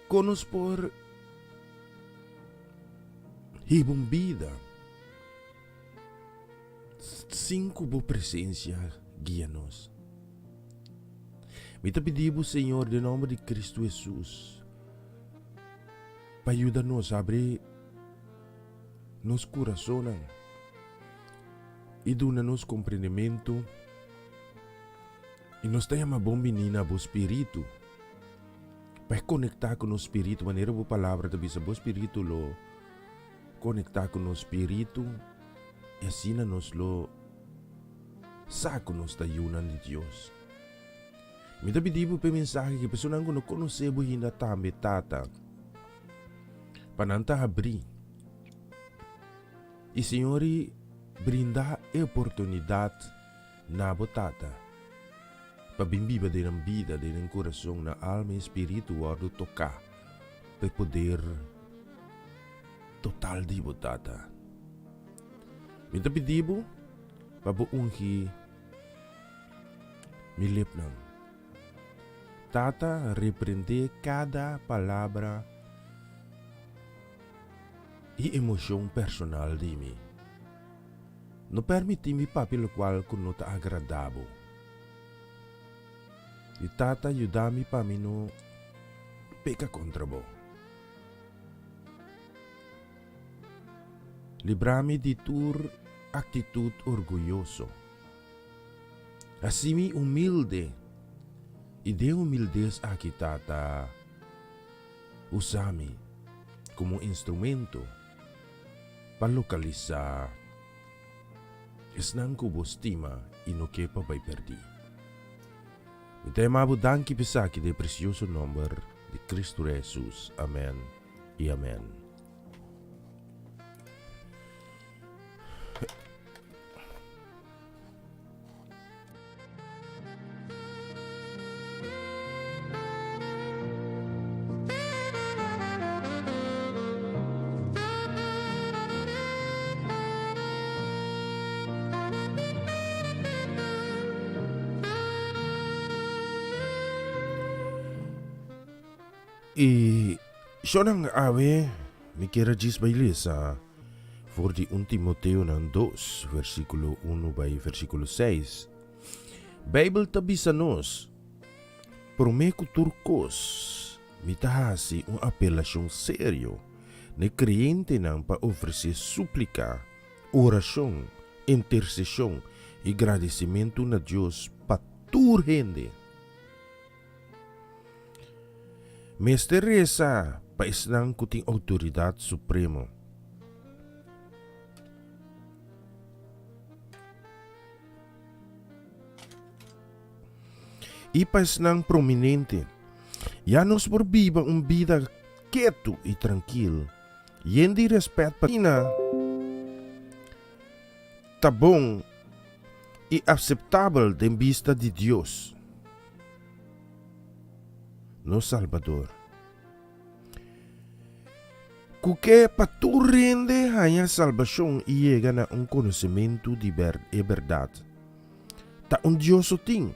Kon nos por hiba un bida sin ku bo presensia guia nos? Mi ta pidi bo, Señor, den nomber di Cristo Hesus, pa yuda nos abri nos kurasonnan i duna nos komprendementu i nos ta yama bon bini na bo spiritu pa e konektá ku nos spiritu manera bo palabra ta bisa bo spiritu lo konektá ku nos spiritu i asina nos lo sa ku nos ta yunan di Dios. Mi ta pidi bo p'e mensahe ki personanan ku no konosé bo hinda tambe, Tata, pa nan ta habrí i Señor i brinda e oportunidat na bo, Tata, pa bin biba den nan bida, den nan kurason, nan alma i spiritu wòrdu toká pa e poder total di bo, Tata. Mi ta pidi bo pa bo ungi mi lipnan. Tata reprendé kada palabra i emoshon personal di mi. No permití mi papia lokual ku no ta agradá bo. I Tata yuda mi pa mi no peka kontra bo. Libra mi di tur aktitut orguyoso. Hasi mi humilde, i den humildes aki Tata, usa mi komo instrumento pa lokalisá esnan ku bo stima i no ke pa bai pèrdí. Mi ta yama bo danki p'esaki den e presioso nòmber di Kristu Rei Hesus. Amèn i amèn. I shownan awe mi kier a djis bai lesa for di un Timoteonan dos, versíkulo unu bai versíkulo seis. Beibel ta bisa nos, Promé ku tur kos, mi ta hasi un apelashon serio na e kreyentenan pa ofresé súplika, orashon, interseshon i gradisimentu na Dios pa tur hende. Mester resa pa esnan ku tin outoridat supremo. i pa esnan prominente. Ya nos por biba un bida ketu i trankil, yen di rèspèt pa Asina ta bon i aseptabel den bista di Dios, nos Salbador. Ku ke pa tur hende haña salbashon i yega na un konosementu di e bèrdat. Ta un Dios so tin,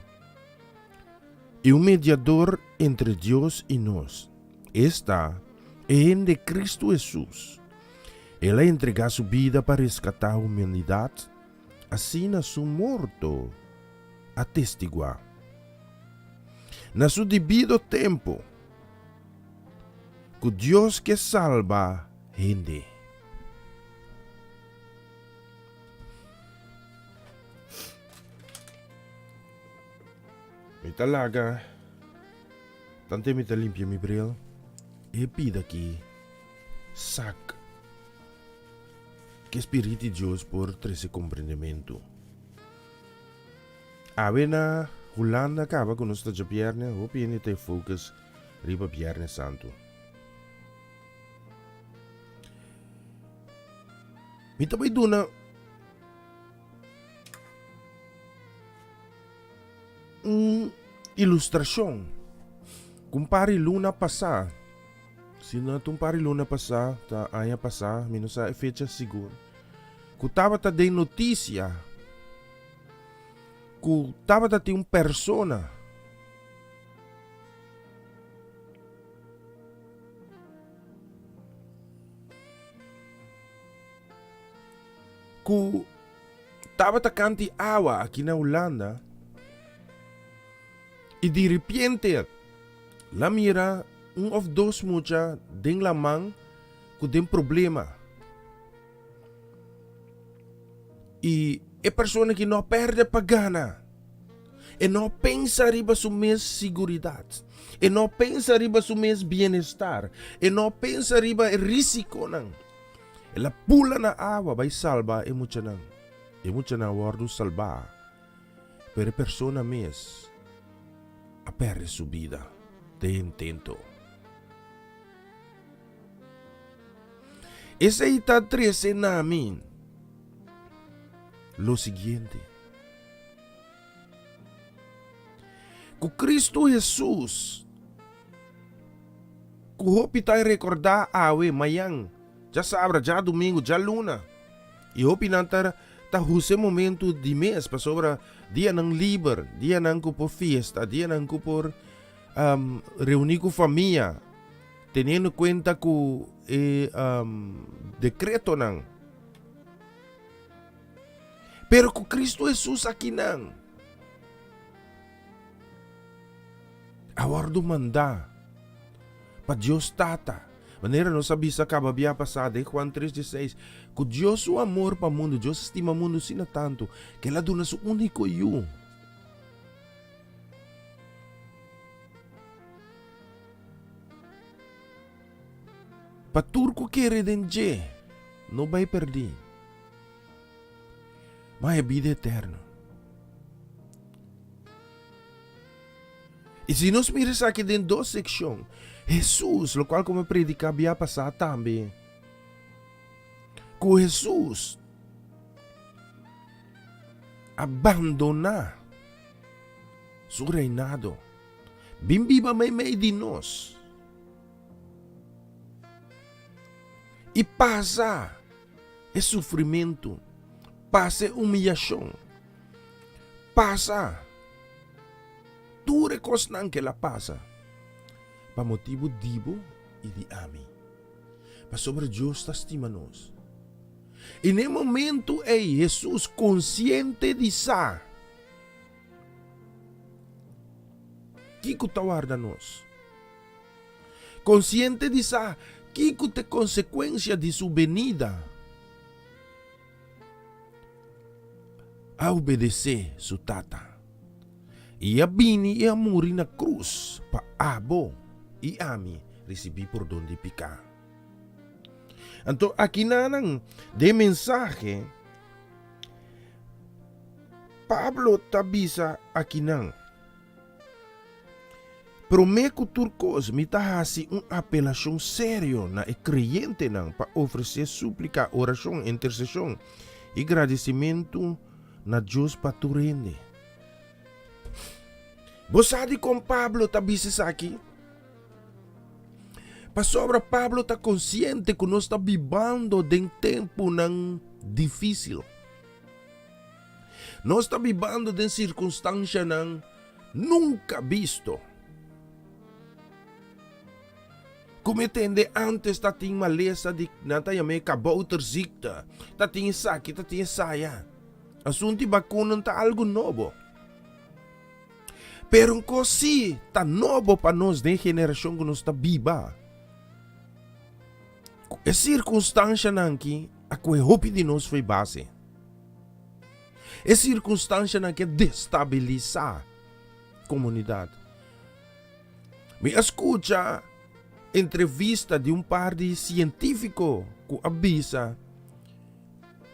i un mediador entre Dios i nos, esta, e hende Kristu Hesus. El a entregá su bida pa reskatá humanidat, asina su morto a testiguá. Na su debido tempu, ku Dios ke salba hende. Mi ta laga tante mi ta limpia mi bril e pida ki sak ke Spirit di Dios por trese komprendementu. Awe na Hulanda kaba ku nos ta djabièrnè hopi hende ta e focus riba Bièrnè Santu. Mi ta bai duna un ilustrashon ku un par di luna pasá, si no ta un par di luna pasá, ta aña pasá, mi no sa e fecha sigur, ku tabata den notisia ku tabata tin un persona Ku tabata kanti awa aki na Hulanda i di ripiente la mira un of dos mucha den laman ku den problema. I e persona ki no a perde pa gana. E no pensa riba su mes siguridat. E no pensa riba su mes bienestar. E no pensa riba e risikonan. El a pula na awa bai salba e muchanan. E muchanan a wòrdu salbá, pero e persona mes a pèrdè su bida den e intento. Esei ta trese na mi lo siguiente, Ku Kristu Hesus, ku hopi ta rekordá awe, mayan, djasabra, djadumingu, djaluna, i hopinan ta ta husa e momentu di mes pasobra dianan liber, dianan ku por fiesta, dianan ku por reuní ku famia. Teniendo kuenta ku e dekretonan. Pero ku Kristu Hesus akinan a wòrdu mandá pa Dios Tata, manera nos a bisa kaba bia pasá den Juan tres dieseis, ku Dios su amor pa mundu, Dios a stima mundu asina tantu, ku el a duna su úniko Yu. Pa tur ku kere den dje no bai perdí, ma e bida eterno. I si nos mira esaki den dos sekshon, Hesus, lokual ku mi a prediká bia pasá tambe, ku Hesus a bandoná su reinado. Bin biba meimei di nos i pasa e sufrimentu, pasa e humiyashon, pasa tur e kosnan ku el a pasa pa motibu di bo i di ami, pasobra Dios ta stima nos. I na e momentu ei Hesus konsiente di sa. Kiko ta warda nos? Konsiente di sa kiko ta e konsekuensia di su benida, a obedesé su Tata i a bini i a muri na krus pa abo i ami risibí pordon di piká. Anto akinanan den mensahe. Pablo ta bisa akinan. Promé ku tur kos mi ta hasi un apelashon serio na e kreyentenan pa ofresé súplika, orashon, interseshon i gradisimentu na Dios pa tur hende. Bo sa dikon Pablo ta bisa esaki? Pasobra Pablo ta konsiente ku nos ta bibando den tempunan difísil. Nos ta bibando den sirkunstanshanan nunka bisto. Ku mi tende ántes ta tin malesa di nan ta yam'é kabouterziekte, ta tin esaki, ta tin esaya. Asuntu di bakunan ta algu nobo. Pero un kos sí ta nobo pa nos den generashon ku nos ta biba. Ku e sirkunstanshanan aki a kohe hopi di nos fo'i base. E sirkunstanshanan aki a destabilisá komunidat. Mi a skucha entrevista di un par di sientífiko ku a bisa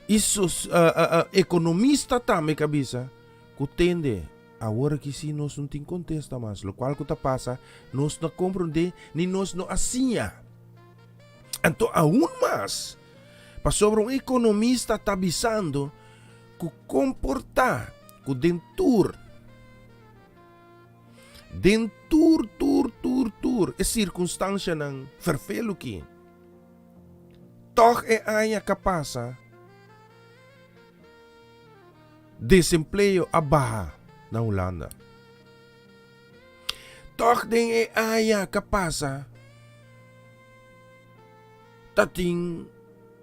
i ekonomista tambe ku a bisa ku tende Awor aki si nos no tin kontesta mas. Lokual ku ta pasa nos no a komprondé ni nos no a siña. Anto aun mas, pasobra un ekonomista ta bisando ku komportá ku den tur, den tur tur tur tur e sirkunstanshanan ferfelu ki, tòg e aña ka pasa, Desempleo a baha na Hulanda. Tòg den e aña ka pasa ta tin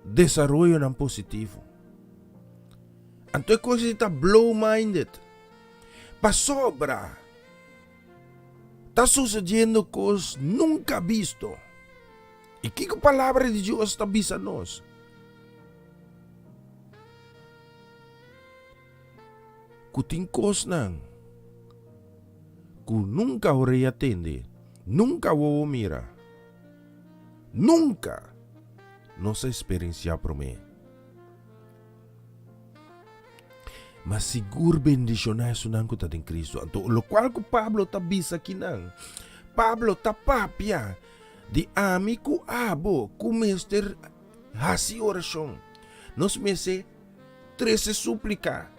desaroyonan positivo. Anto e kos ei ta blow minded. Pasobra ta susediendo kos nunka bisto. I kiko palabra di Dios ta bisa nos? Ku tin kosnan ku nunka orea tende, nunka wowo mira, nunka nos a eksperensiá promé. Ma sigur bendishoná esunnan ku ta den Kristu. Anto lokual ku Pablo ta bisa akinan, Pablo ta papia di ami ku abo ku mester Hasi orashon. Nos mester trese súplika.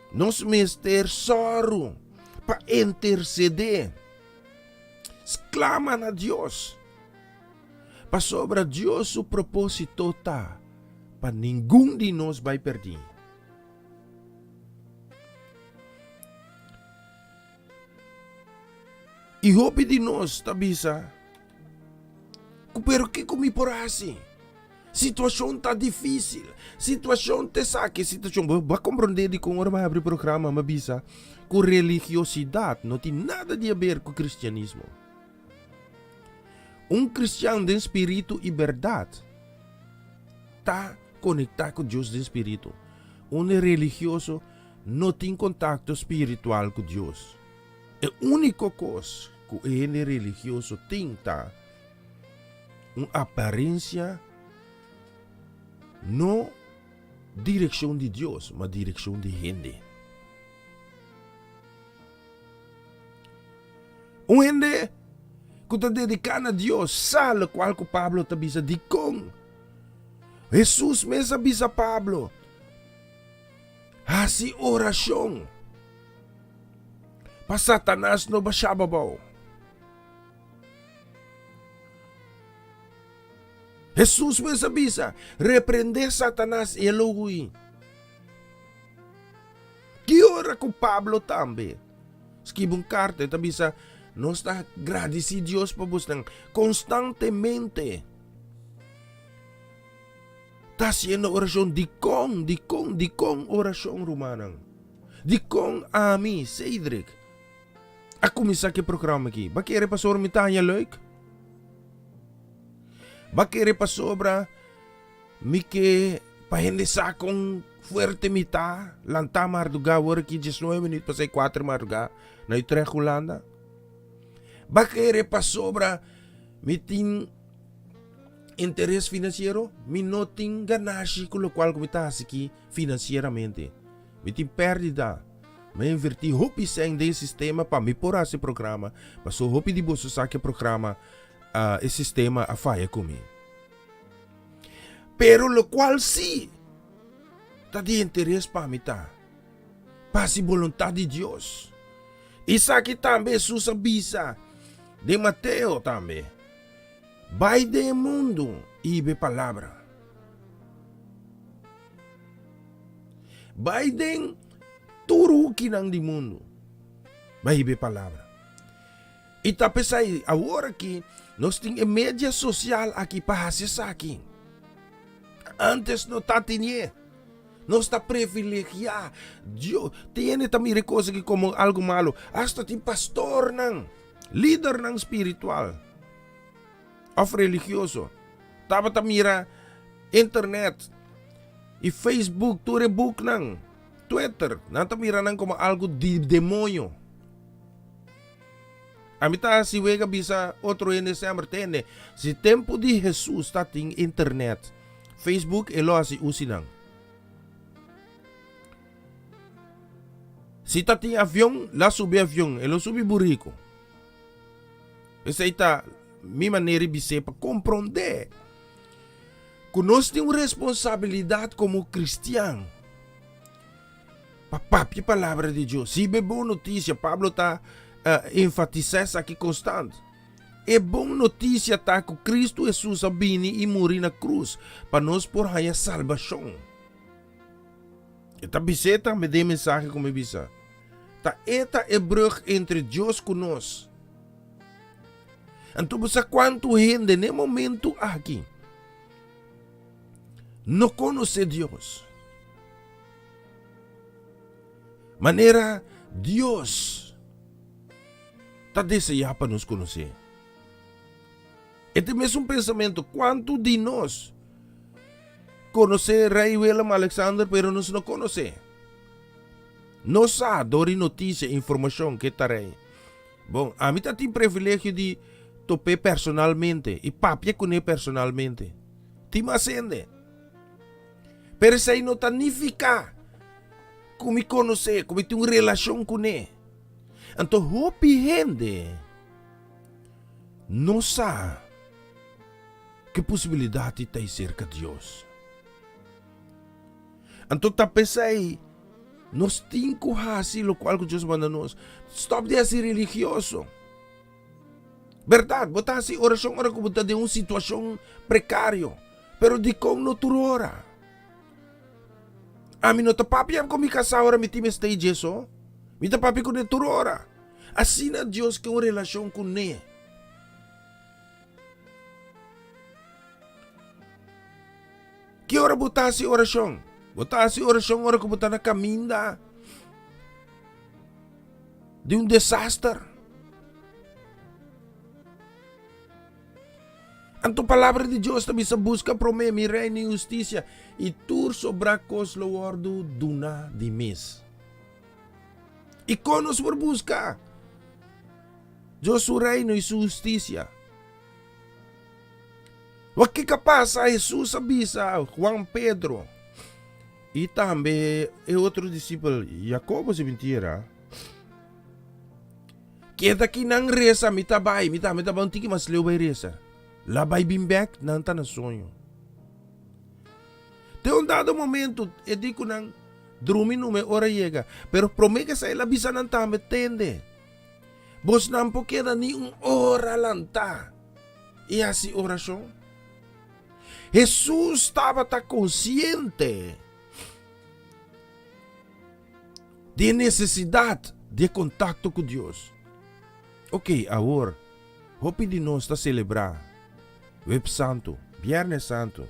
Nos mester sòru pa intersedé. Sklama na Dios. Pasobra Dios su propósito ta pa ningun di nos bai pèrdí. I hopi di nos ta bisa ku pero kiko mi por hasi? Situashon ta difísil, situashon ta esaki, situashon. Bo a komprondé dikon ora mi a habri programa mi a bisa ku religiosidat no tin nada di haber ku kristianismo. Un kristian den spiritu i bèrdat ta konektá ku Dios den spiritu. Un religioso no tin kontakto spiritual ku Dios. E úniko kos ku e hende religioso tin ta un aparensia, no direkshon di Dios, ma direkshon di hende. Un hende ku ta dediká na Dios sa lokual ku Pablo ta bisa. Dikon? Hesus mes a bisa Pablo, Hasi orashon pa Satanas no basha bo abou. Hesus mes a bisa, Reprendé Satanas i e lo hui. Ki ora ku Pablo tambe skibi un karta, e ta bisa, Nos ta gradisí Dios pa bosnan konstantemente. Ta hasiendo orashon. Dikon? Dikon? Dikon orashon, rumannan? Dikon ami, Cedric, a kuminsá ku e programa aki? Bo a kere pasobra mi ta haña leuk? Bo a kere pasobra mi ke pa hende sa kon fuerte mi ta lantá mardugá awor aki diesnuebe minuut pasá e kuater mardugá na Utrecht, Hulanda? Bo a kere pasobra mi tin Interes finansiero, Mi no tin ganashi ku lokual ku mi ta hasi aki finansieramente. Mi tin pèrdida. Mi a invertí hopi sèn den e sistema pa mi por hasi e programa, paso hopi di boso sa ku e programa, e sistema a faya ku mi. Pero lokual sí ta di interes pa mi ta pa hasi boluntat di Dios. Esaki tambe Hesus a bisa den Mateo tambe, Bai den e mundu i hiba e palabra. Bai den tur hukinan di mundu, bai hiba e palabra. I ta p'esei awor aki nos tin e media sosial aki pa hasi esaki. Antes no ta tinié. Nos ta privilegiá. Dios, tin hende ta mira e kos aki komo algu malu. Asta tin pastornan, lidernan spiritual òf religioso tabata mira internet i Facebook, tur e buknan, Twitter, nan ta mira nan komo algu di demoño. Ami ta hasi wega bisa otro hende semper, tende, si tempu di Hesus ta tin internet, Facebook e lo hasi usi nan. Si ta tin avion, la subi avion, e lo subi burico. Esei ta mi manera di bis'é pa komprondé ku nos tin un responsabilidat komo kristian. Pa papia palabra di Dios. Si e bon notisia, Pablo ta enfatisá esaki konstant. E bon notisia ta ku Kristu Hesus a bini i muri na krus pa nos por haña salbashon. E ta bis'é tambe den e mensahe ku mi bisa. Ta e ta e brug entre Dios ku nos. Anto bo sa kuantu hende n'e momentu aki no konosé Dios? Manera Dios ta deseá pa nos konosé. E ta e mesun pensamentu kuantu di nos konosé Rei Willem Alexander pero nos no konosé. Nos sa dor di notisia, informashon ke ta rei. Bon, ami ta tin privilegio di top'é personalmente i papia kuné personalmente. Tin mas hende. Pero esei no ta nifiká ku mi konosé, ku mi tin un relashon kuné. Anto hopi hende no sa ke posibilidat di ta ei serka Dios. Anto ta p'esei nos tin ku hasi lokual ku Dios manda nos. Stòp di hasi religioso. Bèrdat, bo ta hasi orashon ora ku bo ta den un situashon prekario. Pero dikon no tur ora? Ami no ta papia ku mi kasá ora mi tin mester dje so. Mi ta papia kuné tur ora. Asina Dios ke un relashon kuné. Ki ora bo ta hasi orashon? Bo ta hasi orashon ora ku bo ta na kaminda di un desaster. Anto palabra di Dios ta bisa buska promé mi reino i hustisia i tur sobrá kos lo wòrdu duná di mes. I kon nos por buska Dios su reino i su hustisia? Wak kiko a pasa? Hesus a bisa Juan Pedro i tambe e otro disipel Jakobo si mintira. Keda ki nan resa, mi ta bai, mi tambe ta bai un tiki mas leu bai resa. La bai bin bek, nan ta na soño. Te un dado momento, e di ku nan, drumi numa e ora yega. Pero prome ke esei el a bisa nan tambe, tende, bosnan por keda ni un ora lantá i hasi orashon? Hesus tabata konsiente Di e nesesidat di e kontakto ku Dios. Oke, awor, hopi di nos ta selebrá Webs Santu, Bièrnè Santu.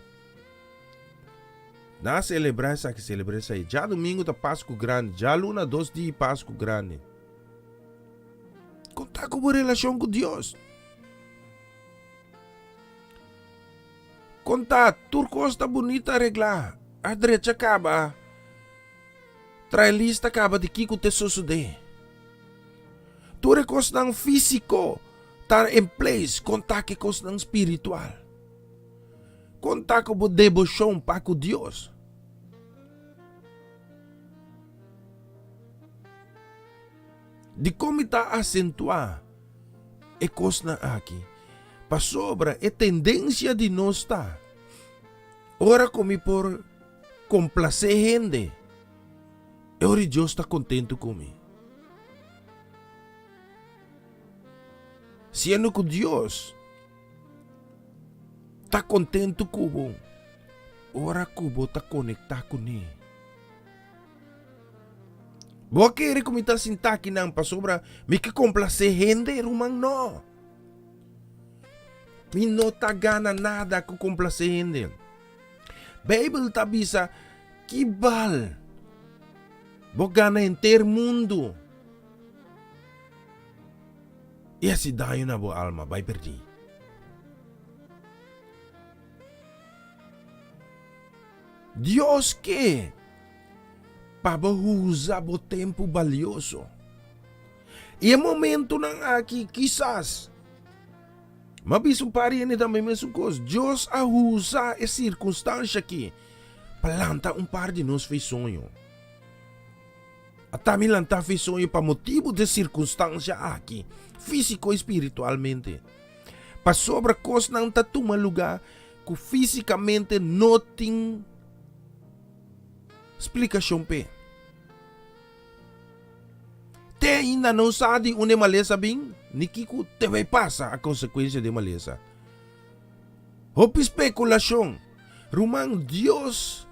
Nan a selebrá esaki, selebrá esei. Djadumingu ta Pasku Grandi, djaluna dos dia Pasku Grandi. Kon ta ku bo relashon ku Dios? Kon ta? Tur kos ta bunita areglá, a drecha kaba. Trae lista kaba di kiko te sosodé. Tur e kosnan físiko ta en place, konta ku e kosnan spiritual. Konta ku bo deboshon pa ku Dios. Dikon mi ta asentuá e kosnan aki? Pasobra e tendensia di nos ta, ora ku mi por komplasé hende, e ora Dios ta kontentu ku mi. Siendo ku Dios ta kontentu ku bo ora ku bo ta konektá kuné. Bo a kere ku mi ta sinta akinan pasobra mi ke komplasé hende, ruman? No. Mi no ta gana nada ku komplasé hende. Beibel ta bisa, Ki bal bo gana henter mundu i hasi daño na bo alma bai perdí? Dios ke pa bo usa bo tempu balioso. I e momentunan aki kisas m'a bisa un par di hende tambe mesun kos. Dios a usa e sirkunstansha aki pa lanta un par di nos fei soño. Ata mi lanta fei soño pa motibu di e sirkunstansha aki, físiko i spiritualmente. Pasobra kosnan ta tuma lugá ku físikamente no tin splikashon p'e. Te ainda no sa di unda e malesa bin ni kiko te bai pasa a konsekuensia di e malesa. Hopi spekulashon. Ruman, Dios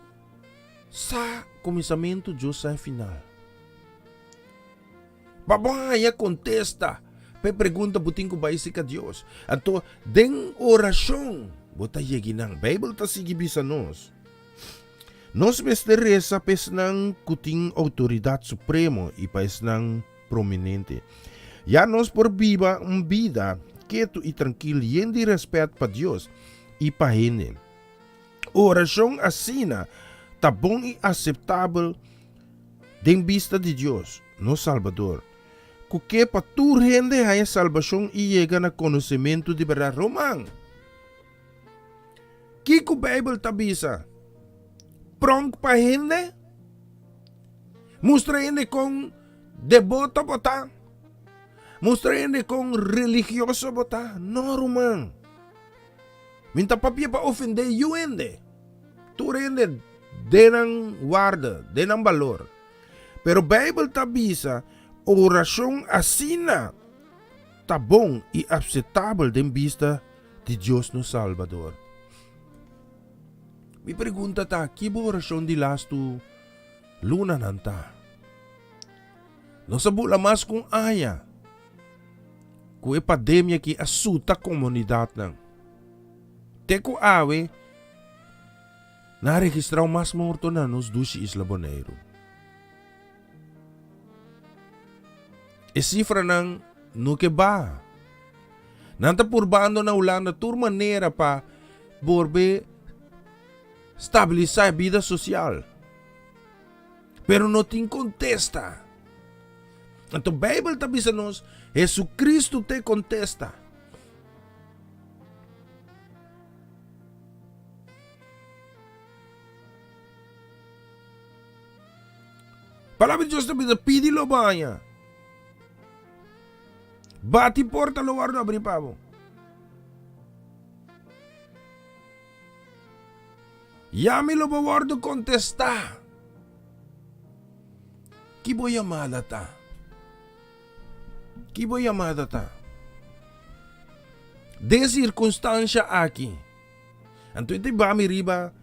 sa kuminsamentu, Dios sa e final. Pa bo haña kontesta pa e pregunta bo tin ku bai serka Dios. Anto den orashon bo ta yegi nan. Beibel ta sigui bisa nos, Nos mester resa pa esnan ku tin outoridat supremo i pa esnan prominente. Ya nos por biba un bida ketu i trankil yen di rèspèt pa Dios i pa hende. Orashon asina ta bon i aseptabel Den bista di Dios, nos Salbador, ku ke pa tur hende haña salbashon i yega na konosementu di bèrdat. Roman. Kiko Beibel ta bisa? Pronk pa hende? Mustra hende kon deboto bo ta? Mustra hende kon religioso bo ta? No, ruman. Mi ta papia pa ofendé yu hende. Tur hende den nan warda, den nan balor. Pero Beibel ta bisa orashon asina ta bon i apsetabel den bista di Dios nos Salbador. Mi pregunta ta, ki bo orashon di lastu lunanan ta? Nos a bula mas ku un aña ku e pandemia aki a suta komunidatnan. Te ku awe nan a registrá un mas morto na nos dushi isla Boneiru. E sifranan no ke baha. Nan ta purbando na Hulanda tur manera pa bolbe stabilisá e bida sosial. Pero no tin kontesta. Anto Beibel ta bisa nos, Hesukristu ta e kontesta. Palabra di Dios ta bisa, pidi lo bo haña. Bati porta lo wòrdu abrí pa bo. Yami lo bo wòrdu kontestá. Ki bo yamada ta? Ki bo yamada ta? Den sirkunstansha aki, anto e ta bami riba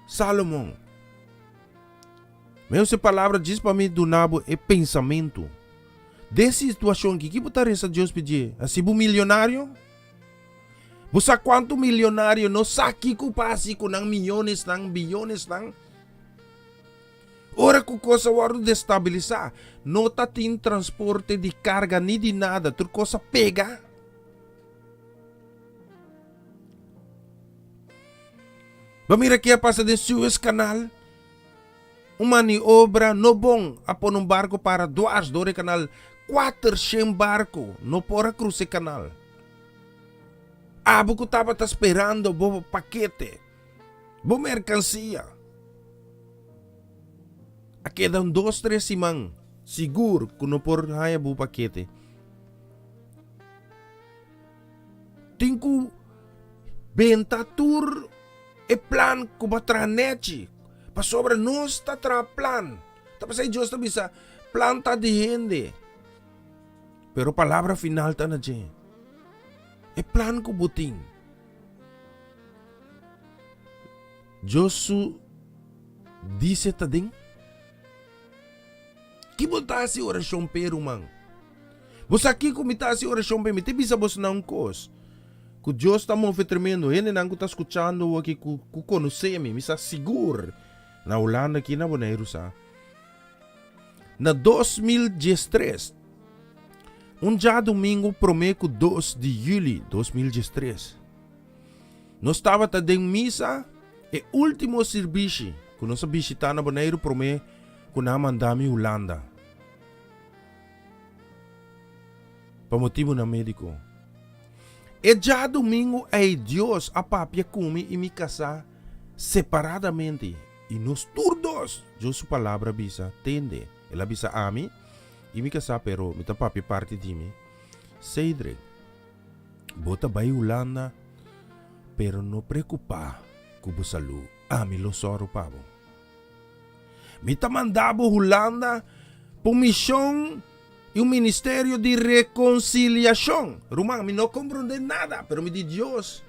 Salomon. Mi usa e palabra djis pa mi duna bo e pensamentu. Den situashon aki, ki bo ta resa Dios pa dje? Hasi bo milionario? Bo sa kuantu milionario no sa kiko pa hasi ku nan miyonesnan, biyonesnan? Ora ku kos a wòrdu destabilisá, no ta tin transporte di karga ni di nada, tur kos a pega. Bo mira ke a pasa den Suez Canal? Un maniobra no bon a pone un barko para dwars dor e kanal, kuatershen barko no por a krusa e kanal. Abo ku tabata sperando bo pakete, bo merkansia. A keda un dos tres siman. Sigur ku no por haña bo pakete. Tin ku benta tur e plan ku bo a traha nechi, pasobra nos ta traha plan. Ta p'esei Dios ta bisa, Plan ta di hende, pero palabra final ta na dje. E plan ku bo tin, Dios su dise ta den. Ki bo ta hasi orashon p'e, ruman? Bo sa kiko mi ta hasi orashon p'e? Mi ta bisa bosonan un kos, ku Dios ta move tremendo. Hendenan ku ta skuchando awor aki ku ku konosé mi, mi sa sigur na Hulanda aki na Boneiru sa. Na 2013, un djadumingu promé ku 2 di yüli 2013, nos tabata den misa e último sirbishi ku nos a bishitá na Boneiru promé ku nan a manda mi Hulanda pa motibunan médiko. E djadumingu ei Dios a papia ku mi i mi kasá separadamente i nos tur dos, Dios su Palabra bisa, tende. El a bisa ami i mi kasá, pero mi ta papia parti di mi, Cedric, bo ta bai Hulanda, pero no preokupá ku bo salú, ami lo sòru pa bo. Mi ta manda bo Hulanda pa un mishon i un ministerio di rekonsiliashon. Ruman, mi no komprondé nada, pero mi di Dios,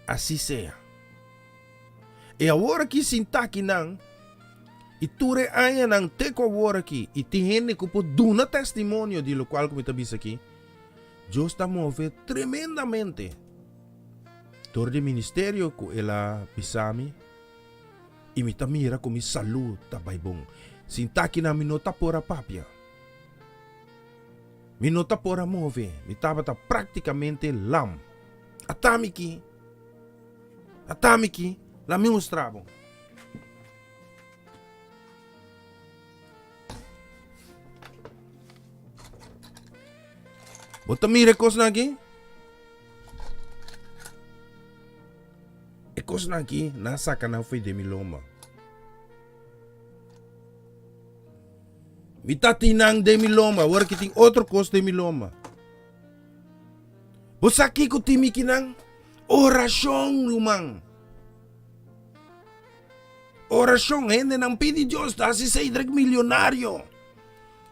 asi sea. E awor aki sintá akinan, i tur e añanan te ku awor aki, i tin hende ku por duna testimonio di lokual ku mi ta bisa aki, Dios ta move tremendamente dor di e ministerio ku el a bisa mi. I mi ta mira ku mi salú ta bai bon. Sinta akinan mi no ta por a papia. Mi no ta por a move. Mi tabata práktikamente lam. Ata mi ki. Ata mi ki. La mi mustra bo. Bo ta mira e kosnan aki? E kosnan aki nan a saka nan fo'i den mi lomba. Mi ta tin nan den mi lomba, awor aki tin otro kos den mi lomba. Bo sa kiko tin mi kinan? Orashon, ruman. Orashon, hendenan pidi Dios ta hasi Cedric milionario.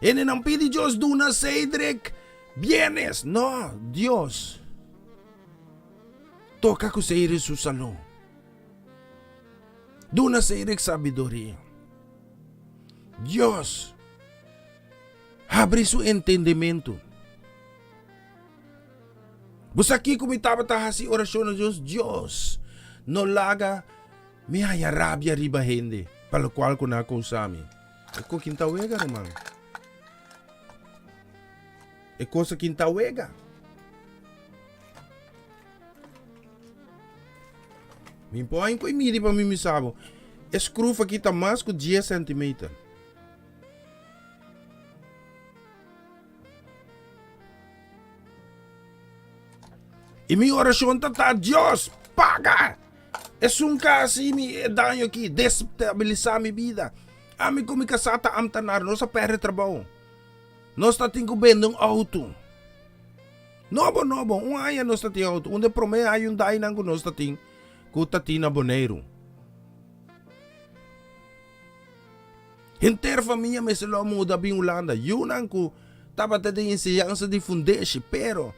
Hendenan pidi Dios duna Cedric bienes. No, Dios. Toka ku Seire su saló. Duna Seire sabiduria. Dios, habri su entendimentu. Bo sa kiko mi tabata hasi orashon na Dios? Dios, no laga mi haña rabia riba hende pa lokual ku nan a kousa mi. E ko kin ta wega, ruman. E kos aki ta wega. Mi por ku midi pa mi misabo. E skruf aki ta mas ku 10 centimeter. I mi orashon ta ta, Dios, paga esun ka hasi mi e daño aki, destabilisá mi bida. Ami ku mi kasá ta amtanar, nos a pèrdè trabou. Nos ta tin ku bende un outo. Nobo nobo, un aña nos ta tin outo. Un de promé Hyundainan ku nos ta tin, ku ta tin na Boneiru. Henter famia mester lo a muda bin Hulanda. Yunan ku tabata den enseñansa di fundeshi, pero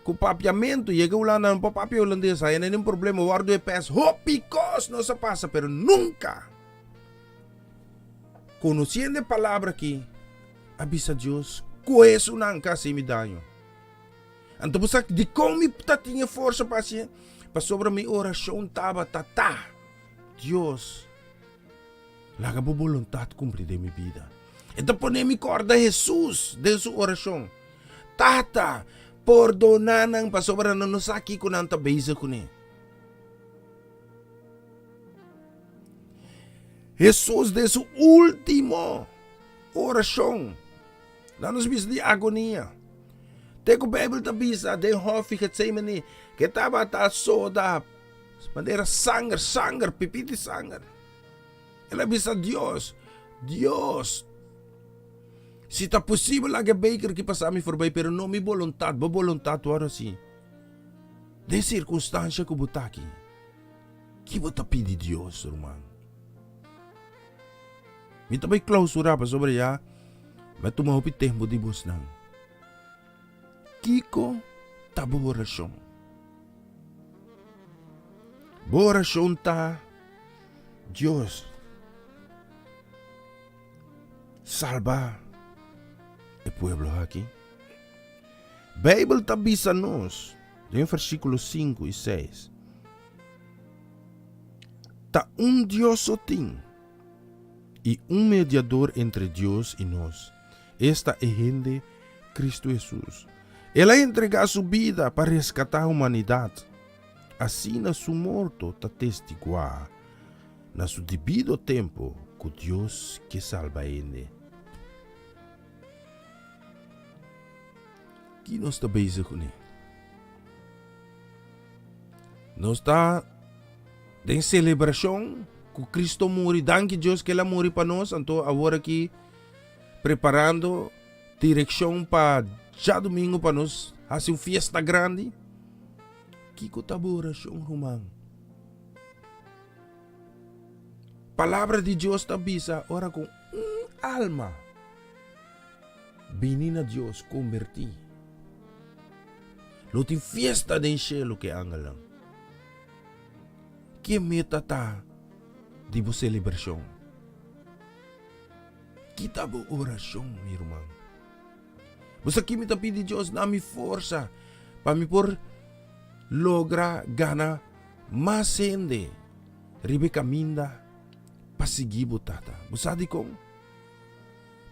ku papiamentu yega Hulanda nan por papia hulandes, haña nan den problema, wòrdu e pès. Hopi kos nos a pasa, pero nunka Conociendo e palabra aki, a bisa Dios, Cu esunnan ca haci mi daño. Anto bo sa dicon mi ta tin e forsa pa hacié? Pasobra mi oracion tabata ta, Dios, laga bo boluntad cumpli den mi bida. E ta pone mi corda Jesus den su oracion, Tata, pordona nan pasobra nan no sa kico nan ta bezig cune. Hesus den su último orashon, nan nos bisa di agonia. Te ku Beibel ta bisa den hòfi Getsemani ku e tabata soda manera sanger, sanger, pipí di sanger. El a bisa Dios, Dios. Si ta posibel laga e beker ki pasa mi forbei, pero no mi boluntat, bo boluntat wòrdu hasi. Den sirkunstansha ku bo ta aki, ki bo ta pidi Dios, ruman? Mi ta bai klausurá pasobra ya mi a tuma hopi tempu di bosnan. Kiko ta bo orashon? Bo orashon ta, Dios, salba e pueblo aki? Beibel ta bisa nos den versíkulo sinku i seis, Ta un Dios so tin, i un mediador entre Dios i nos, esta e hende Kristu Hesus. El a entregá su bida pa reskatá humanidat. Asina su morto ta testiguá na su debido tempu ku Dios ke salba hende. Ki nos ta bezig kuné? Nos ta den selebrashon ku Kristo muri. Danki Dios ku el a muri pa nos. Anto awor aki preparando direkshon pa djadumingu pa nos hasi un fiesta grandi. Kiko ta bo orashon, ruman? Palabra di Dios ta bisa ora ku un alma bini na Dios kombertí, lo tin fiesta den shelu ku e angelnan. Ke meta ta di bo selebrashon? Ki ta bo orashon, mi ruman? Bo sa ki mi ta pidi Dios? Na mi forsa pa mi por logra gana mas hende riba e kaminda pa sigui bo, Tata. Bo sa dikon?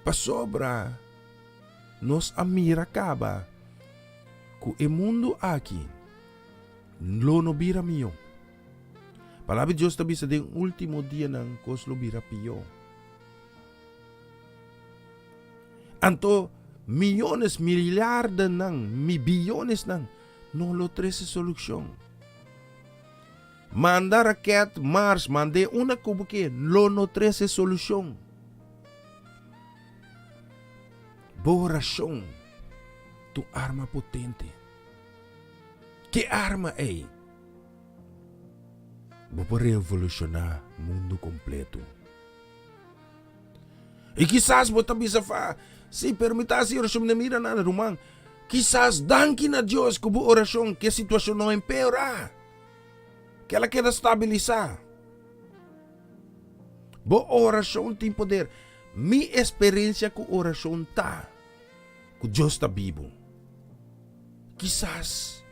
Pasobra nos a mira kaba ku e mundu aki lo no bira mihó. Palabra di Dios ta bisa den último dianan kos lo bira pió. Anto miyones, miliardenan, mi biyonesnan no lo trese solushon. Manda raket Mars, mand'é unda ku bo ke, lo no trese solushon. Bo orashon ta un arma potente. Ke arma ei? Bo por revolushoná mundu kompleto. I kisas bo ta bisa fa, Sí, pero mi ta hasi orashon, mi no mira nada. Ruman, kisas danki na Dios ku bo orashon ku e situashon no empeorá, ku el a keda stabilisá. Bo orashon tin poder. Mi eksperensia ku orashon ta ku Dios ta bibu. Kisas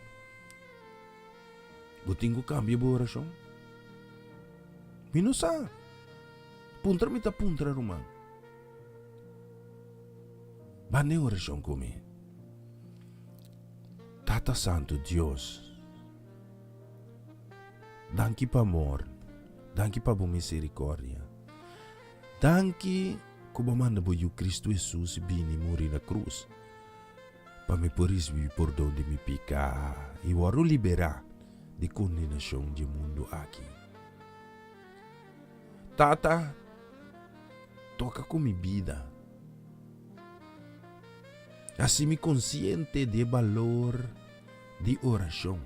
bo tin ku kambia bo orashon. Mi no sa. Puntra mi ta puntra ruman. Ban den orashon ku mi. Tata Santu Dios, danki pa amor, danki pa bo misericordia. Danki ku bo manda bo Yu Kristu Hesus bini muri na krus pa mi por risibí pordon di mi piká i wòrdu liberá di kondenashon dje mundu aki. Tata, toka ku mi bida. Hasi mi konsiente di e balor di orashon.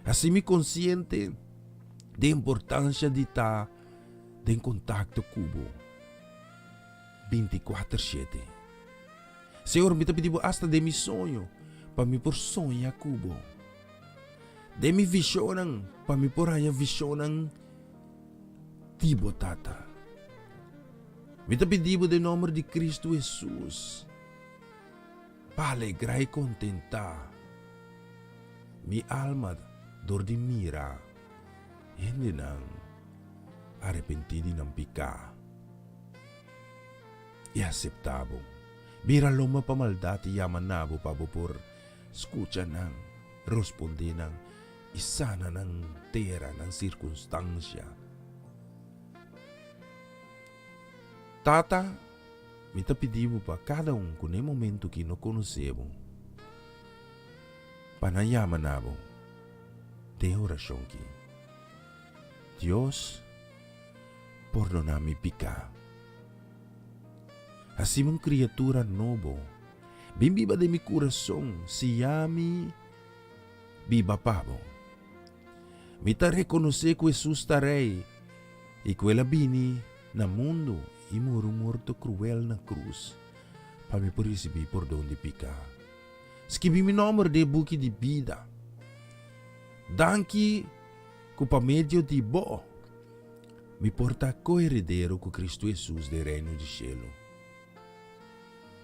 Hasi mi konsiente di e importansha di ta den kontakto ku bo bintikuater shete. Señor, mi ta pidi bo asta den mi soño pa mi por soña ku bo. Den mi vishonnan, pa mi por haña vishonnan di bo, Tata. Mi ta pidi bo den nomber di Kristu Hesus pa alegrá i kontentá mi alma dor di mira hendenan arepentí di nan piká i aseptá bo. Bira lomba pa maldat i yama na bo pa bo por skucha nan, rospondé nan i sana nan tera, nan sirkunstansia. Tata, mi ta pidi bo pa kada un ku na e momentu ki no konosé bo, pa nan yama na bo den e orashon ki, Dios, pordoná mi piká. Hasi mi un kriatura nobo. Bin biba den mi kurason, siña mi biba pa bo. Mi ta rekonosé ku Hesus ta Rei i ku el a bini na mundu i muri un morto kruel na krus pa mi por risibí pordon di piká. Skibi mi nòmber den e buki di bida. Danki ku pa medio di bo mi por ta koheredero ku Kristu Hesus den Reino di shelu.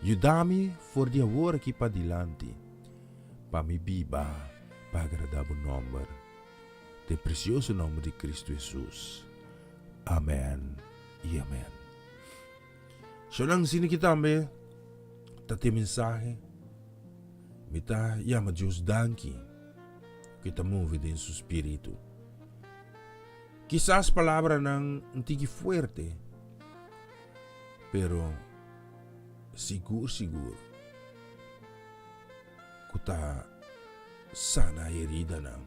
Yuda mi for di awor aki padilanti pa mi biba pa agradá bo nòmber. Den presioso nòmber di Kristu Hesus. Amèn i amèn. Shownan asina ki tambe ta tin mensahe. Mi ta yama Dios danki ku e ta move den su spiritu. Kisas palabranan un tiki fuerte, pero sigur sigur ku ta sana heridanan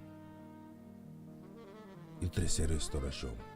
i trese restorashon.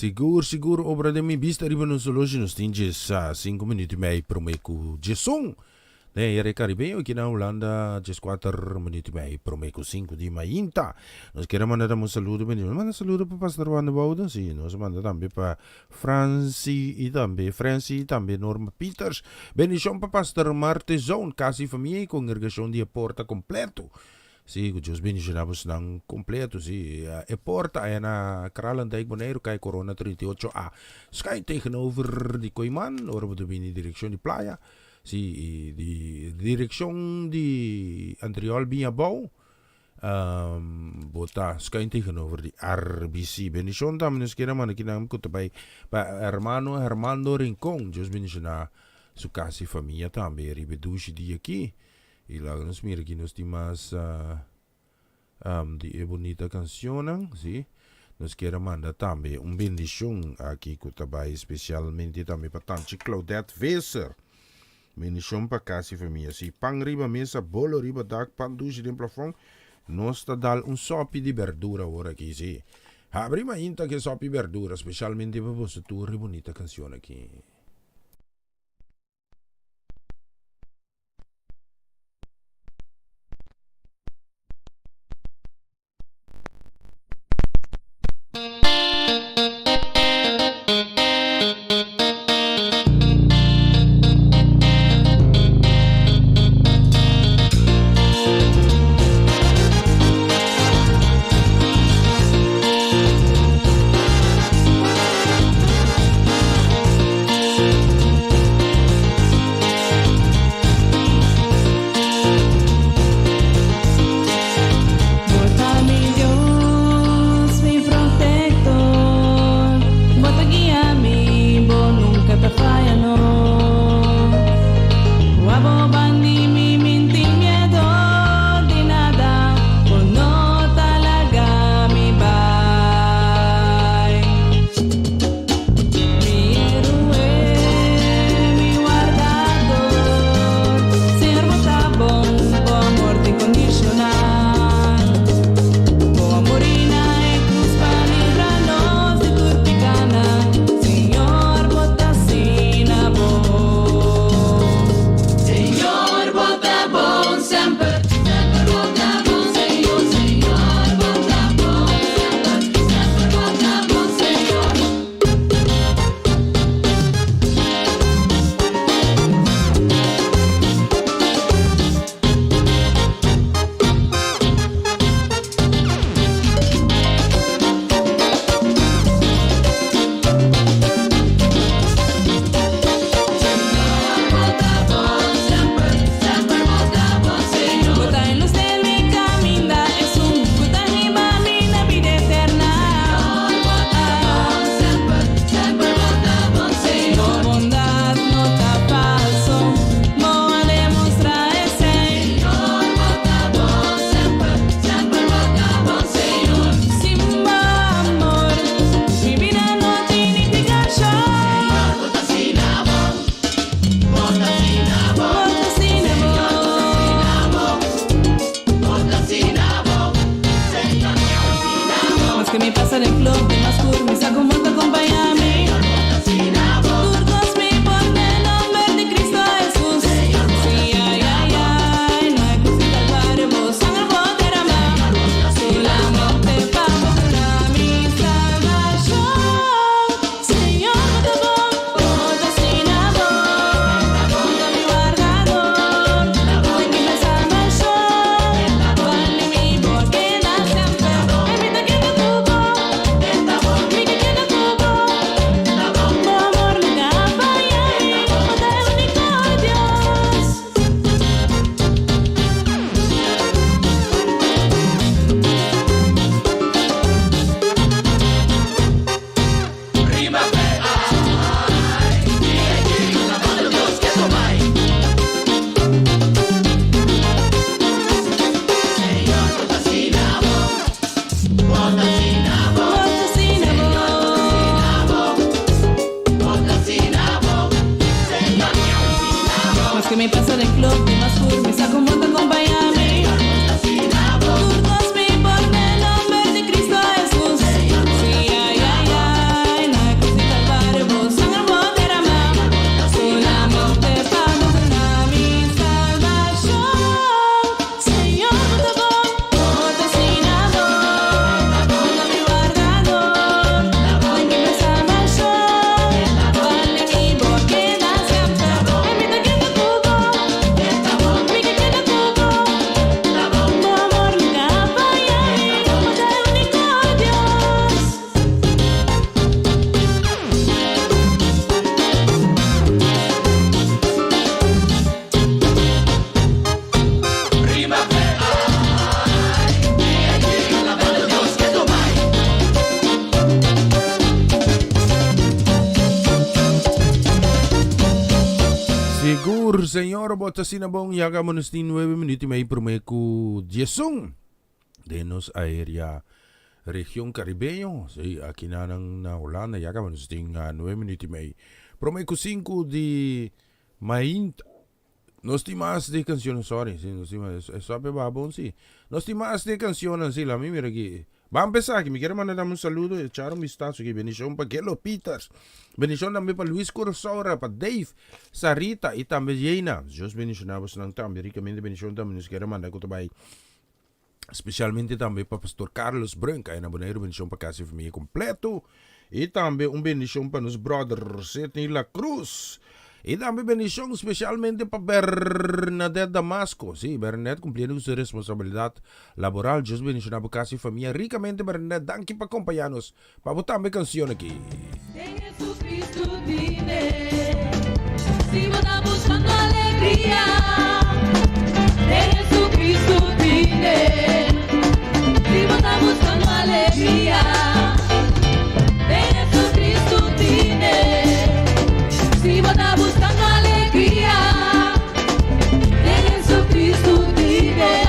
Sigur, sigur, obra den mi bista riba nos oloshi nos tin djes sinku minuut i mei prome ku djesun. Den e Caribeño aki na Hulanda djeskuater minuut i mei prome ku sinku di mainta. Nos kier a manda tambe un saludo bendicion. Nos manda saludo pa Pastor Wanda Bouda, si, nos a manda tambe pa Franci i tambe Franci i tambe Norma Pieters. Bendicion pa Pastor Martezon, kas i famia i kongregashon di e Porta kompleto. Sí, ku Dios bendiciona bosnan kompleto, sí. E porta aya na Kralendijk, Boneiru, kai Corona 38 A. Schuin tegenover di Kooiman, ora bo ta bini direkshon di playa. Sí, i di direkshon di Antriol bin abou, bo ta schuin tegenover di RBC. Bendishon tambe nos kier a manda kinan ku ta bai pa hermano Hermando Rincon. Dios bendiciona su kas i famia tambe riba e dushi dia aki. I laga nos mira ki nos tin mas di e bunita cancionnan, si. Nos kier a manda tambe un bendicion aki cu ta bay specialmente tambe pa Tanchi Claudette Visser. Bendicion pa cas y famia. Si pan riba mesa, bolo riba dak, pan dushi den plafon, nos ta dal un sopi di berdura awor aki, si. Habri mainta ke sopi berdura, specialmente pa boso tur e bunita cancion aki. Señor, Señor, bo ta asina bon. Ya caba nos tin nuebe minuut y mei prome cu diesun den nos aerea region caribeño. Sí, aki na na Holanda ya caba nos tin nuebe minuut y mei prome cu cinco di mainta. Nos tin mas di cancionnan, sorry, sí, nos tin mas, e stop e baha bon, sí. Nos tin mas di cancionnan, sí, laat mi mira aki. Ban empezá aki, mi kier manda dame un saludo, echar un vistazo aki. Bendicion pa Gelo Peters, bendicion tambe pa Luis Curaçaora, pa Dave, Sarita y tambe Jena. Dios bendiciona bosnan tambe, ricamente bendicion tambe nos kier manda cu ta bay Specialmente tambe pa Pastor Carlos Brunk aya na Boneiru, bendicion pa casa y familia completo. Y tambe un bendicion pa nos brother Sidney La Cruz. Y tambe bendicion specialmente pa Bernadette Damasco. Sí, Bernadette cumpliendo cu su responsabilidad laboral. Dios bendiciona bo casa y familia ricamente Bernadette. Danki pa acompaña nos. Pa bo tambe cancion aki. Den Jesucristo tine, si bo ta buscando alegria. Den Jesucristo tine, si bo ta buscando alegria. Den Jesucristo tine, si bo ta buscando alegria. Den Jesucristo tine,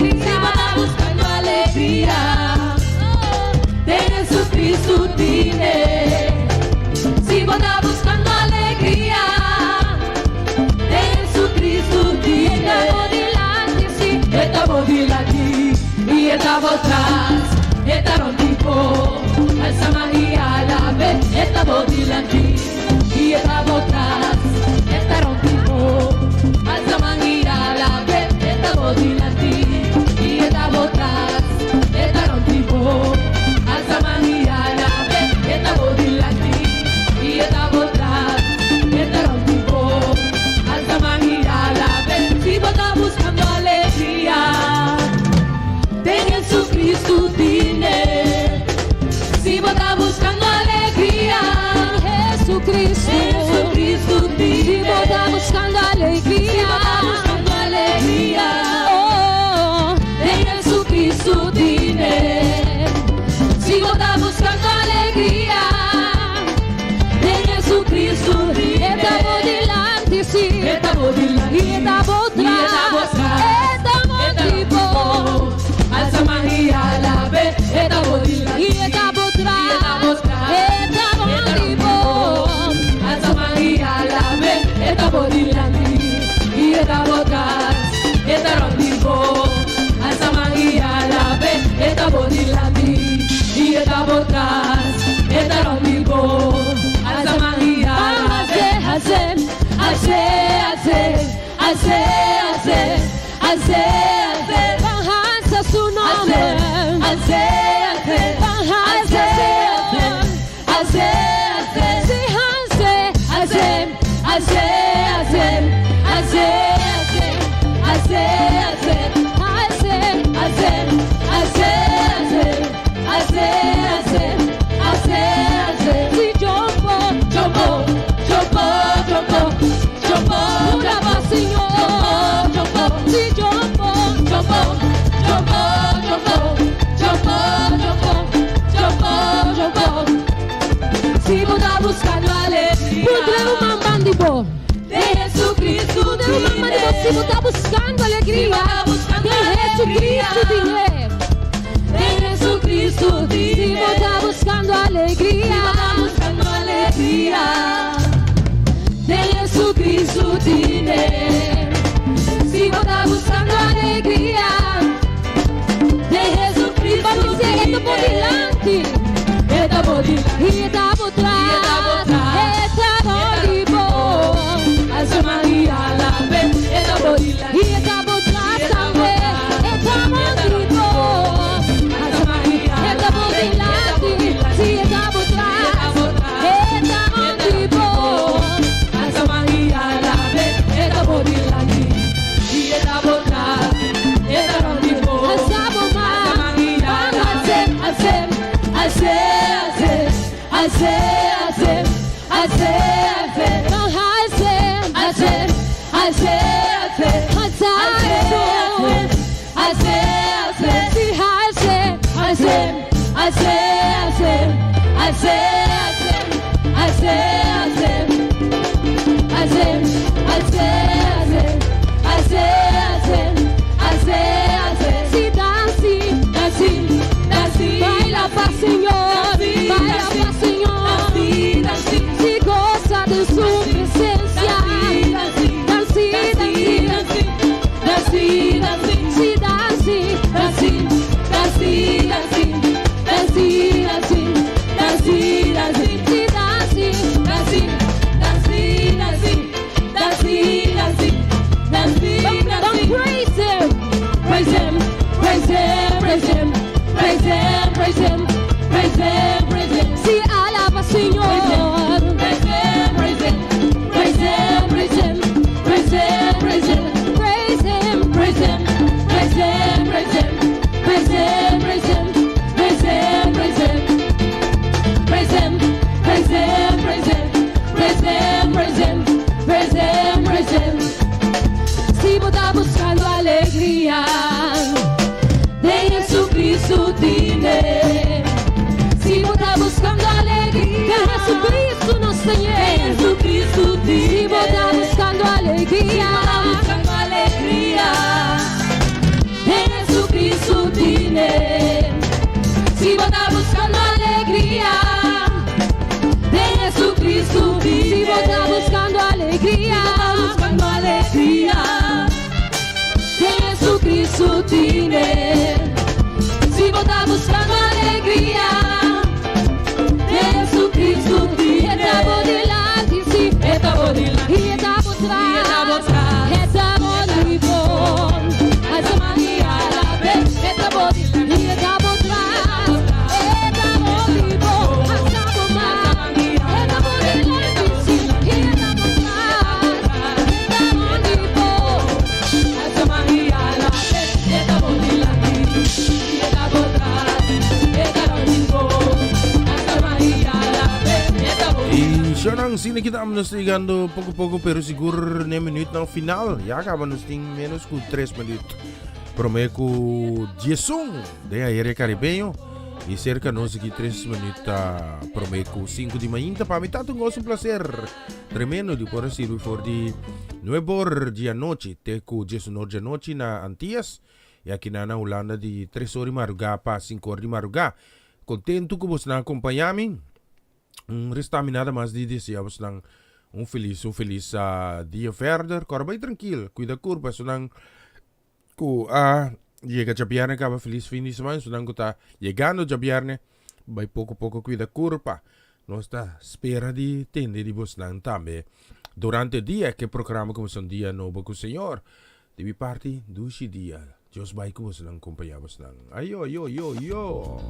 si bo ta buscando alegria. Den Jesucristo tine, si bo ta buscando alegria. Den Jesucristo tine. E ta bo dilanti, si, e ta bo dilanti, y e ta bo tras, e ta rond di bo. Alsa man y alabe, e ta bo dilanti, y e ta bo tras, e ta rond di bo. Alsa man y alabe, e ta bo dilanti, y e ta bo tras, e ta rond di bo. Alsa man y alabe, e ta bo dilanti, y e ta bo tras, e ta rond di bo. Alsa man y alabe, si bo ta buscando alegria, den Jesucristo tine. Si bo ta buscando alegria, Jesucristo, Jesucristo tine. Si bo ta buscando alegria, si bo ta buscando alegria, oh, den Jesucristo tine. Si bo ta buscando alegria, den Jesucristo tine. E ta bo dilanti, si, e ta bo dilanti, y e ta bo tras, y e ta bo tras, e ta rond di bo. Alsa man y alabe, e ta bo dilanti, y e ta bo tras, y e ta bo tras, e ta rond di bo. Alsa man y alabe, e ta bo dilanti, y e ta bo tras, e ta rond di bo. Alsa man y alabe, e ta bo dilanti, y e ta bo tras, e ta rond di bo. Alsa man y alabe. Alse, alse, alse, alse, alse, alse, alse. Ban alsa su nomber. Alse, alse, ban alsa alse, alse, sí, alse, alse, alse, alse, alse, alse, alse, alse, alse, alse, alse, alse, alse, alse, alse, sí, jumpo, jumpo, jumpo, jumpo, jumpo, jumpo, Señor, jumpo, sí, jumpo, jumpo, jumpo, jumpo, jumpo, jumpo, jumpo, jumpo. Si bo ta buscando alegria, Puntra ruman banda di bo. De Jesucristo Puntra ruman banda di bo si bo ta buscando alegria. De Jesucristo tine. De Jesucristo tine. Si bo ta buscando alegria. Si bo ta buscando alegria. De Jesucristo tine. Si bo ta buscando alegria. De Jesucristo tine. E ta bo dilanti. E ta bo dilanti. Y e ta bo tras. Y e ta bo tras. E ta rond di bo. Alsa man y alabe. E ta bo dilanti. Y e ta bo tras tambe. E ta rond di bo. Alsa man y alabe. E ta bo dilanti. Si e ta bo tras. E ta rond di bo. Alsa man y alabe. E ta bo dilanti. Y e ta bo tras. E ta rond di bo. Alsa bo man. Alse, alse, alse, alse, alse, alse, alse, alse, alse, alse, alse, alse, alse, alse, sí, alse, alse, alse, alse, alse, alse, alse, alse, alse, alse. Señor. Praise Him, praise Him, praise Him, praise Him, praise Him, praise Him, praise Him, praise Him, praise Him, praise Him, praise Him, praise Him, praise Him, praise Him. Praise Him, praise Him, praise Him, praise Him, praise Him, praise Him, praise Him. Si bo ta buscando alegria, den Jesucristo tin e. Si bo ta buscando alegria, den Jesucristo nos tin e. Den Jesucristo tin e. Si bo ta buscando alegria, si bo ta buscando alegria, den Jesucristo tin e. Si bo ta buscando alegria, den Jesucristo tin e. Si bo ta buscando alegria, si bo ta buscando alegria, den Jesucristo tin e. Si bo ta buscando alegria, den Jesucristo tin e. E ta bo dilanti, si, e ta bo dilanti, y e ta bo tras, y e ta bo tras, e ta bo ribon, alsa man y alab'é, e ta bo dilanti, y e ta bo tras, e ta bo ribon, alsa bo man, e ta bo dilanti, si, y e ta bo tras, e ta bo ribon, alsa man y alab'é, e ta bo dilanti, y e ta bo tras, e ta bo ribon, alsa man y alab'é, e ta bo Y shonan asina aki nos ta yegando poco poco pero sigur na minuutnan final. Ya caba nos tin menos cu 3 minuut. Prome cu 11 den aire caribeño. Y cerca nos aki 3 minuut prome cu 5 di mainta. Pa mi ta un gozo, un placer tremendo di por sirbi for di 9 or di anochi te cu 10 or di anochi na Antillas. Y aki na Hulanda di 3 or di madruga pa 5 or di madruga. Contento cu boso a acompaña mi. Resta mi nada mas di desea boso un feliz dia verder. Core bay trankil, cuida curpa, esunnan cu a yega diabierne caba feliz fin di siman, esunnan cu ta yegando diabierne, bay poco poco cuida curpa. Nos ta spera di tende di boso tambe durante dia cu e programa cu un dia nobo cu Señor. Di mi parti, dushi dia. Dios bay cu boso, acompaña boso. Ayo, yo, yo, yo.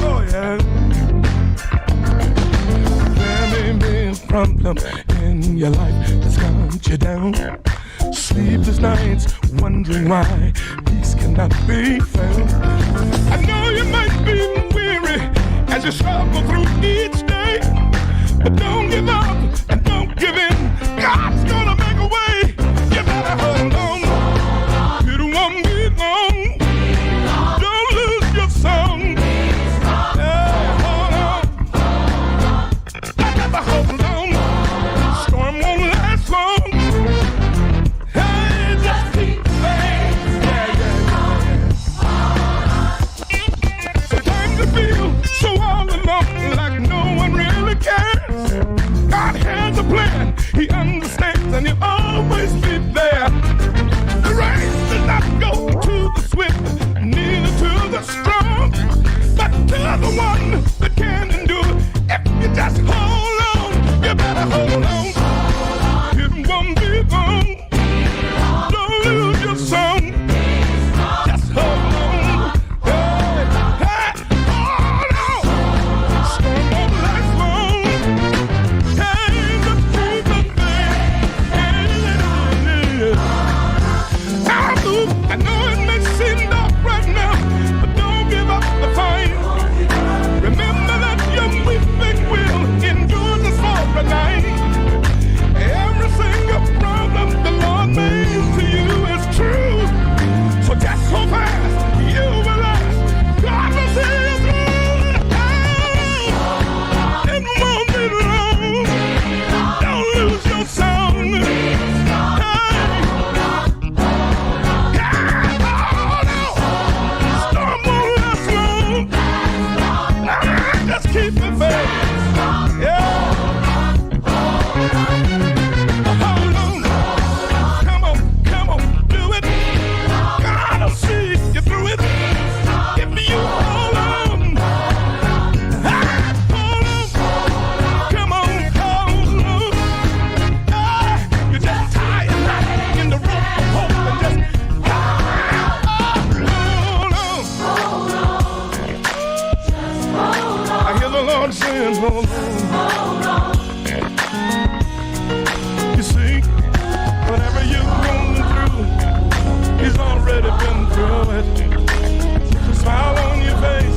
Oh, yeah. There may be a problem in your life that's got you down. Sleepless nights, wondering why peace cannot be found. I know you might be weary as you struggle through each day, but don't give up and don't give in. God's gonna make a way. You better hold on. It won't be long. Don't lose your song. Yeah, hold on. I got to hold on. Storm won't last long. Hey, just keep faith. Yeah. Sometimes you feel so all alone, like no one really cares. Lord saying, hold on. You see, whatever you're going through, He's already been through it. Put a smile on your face.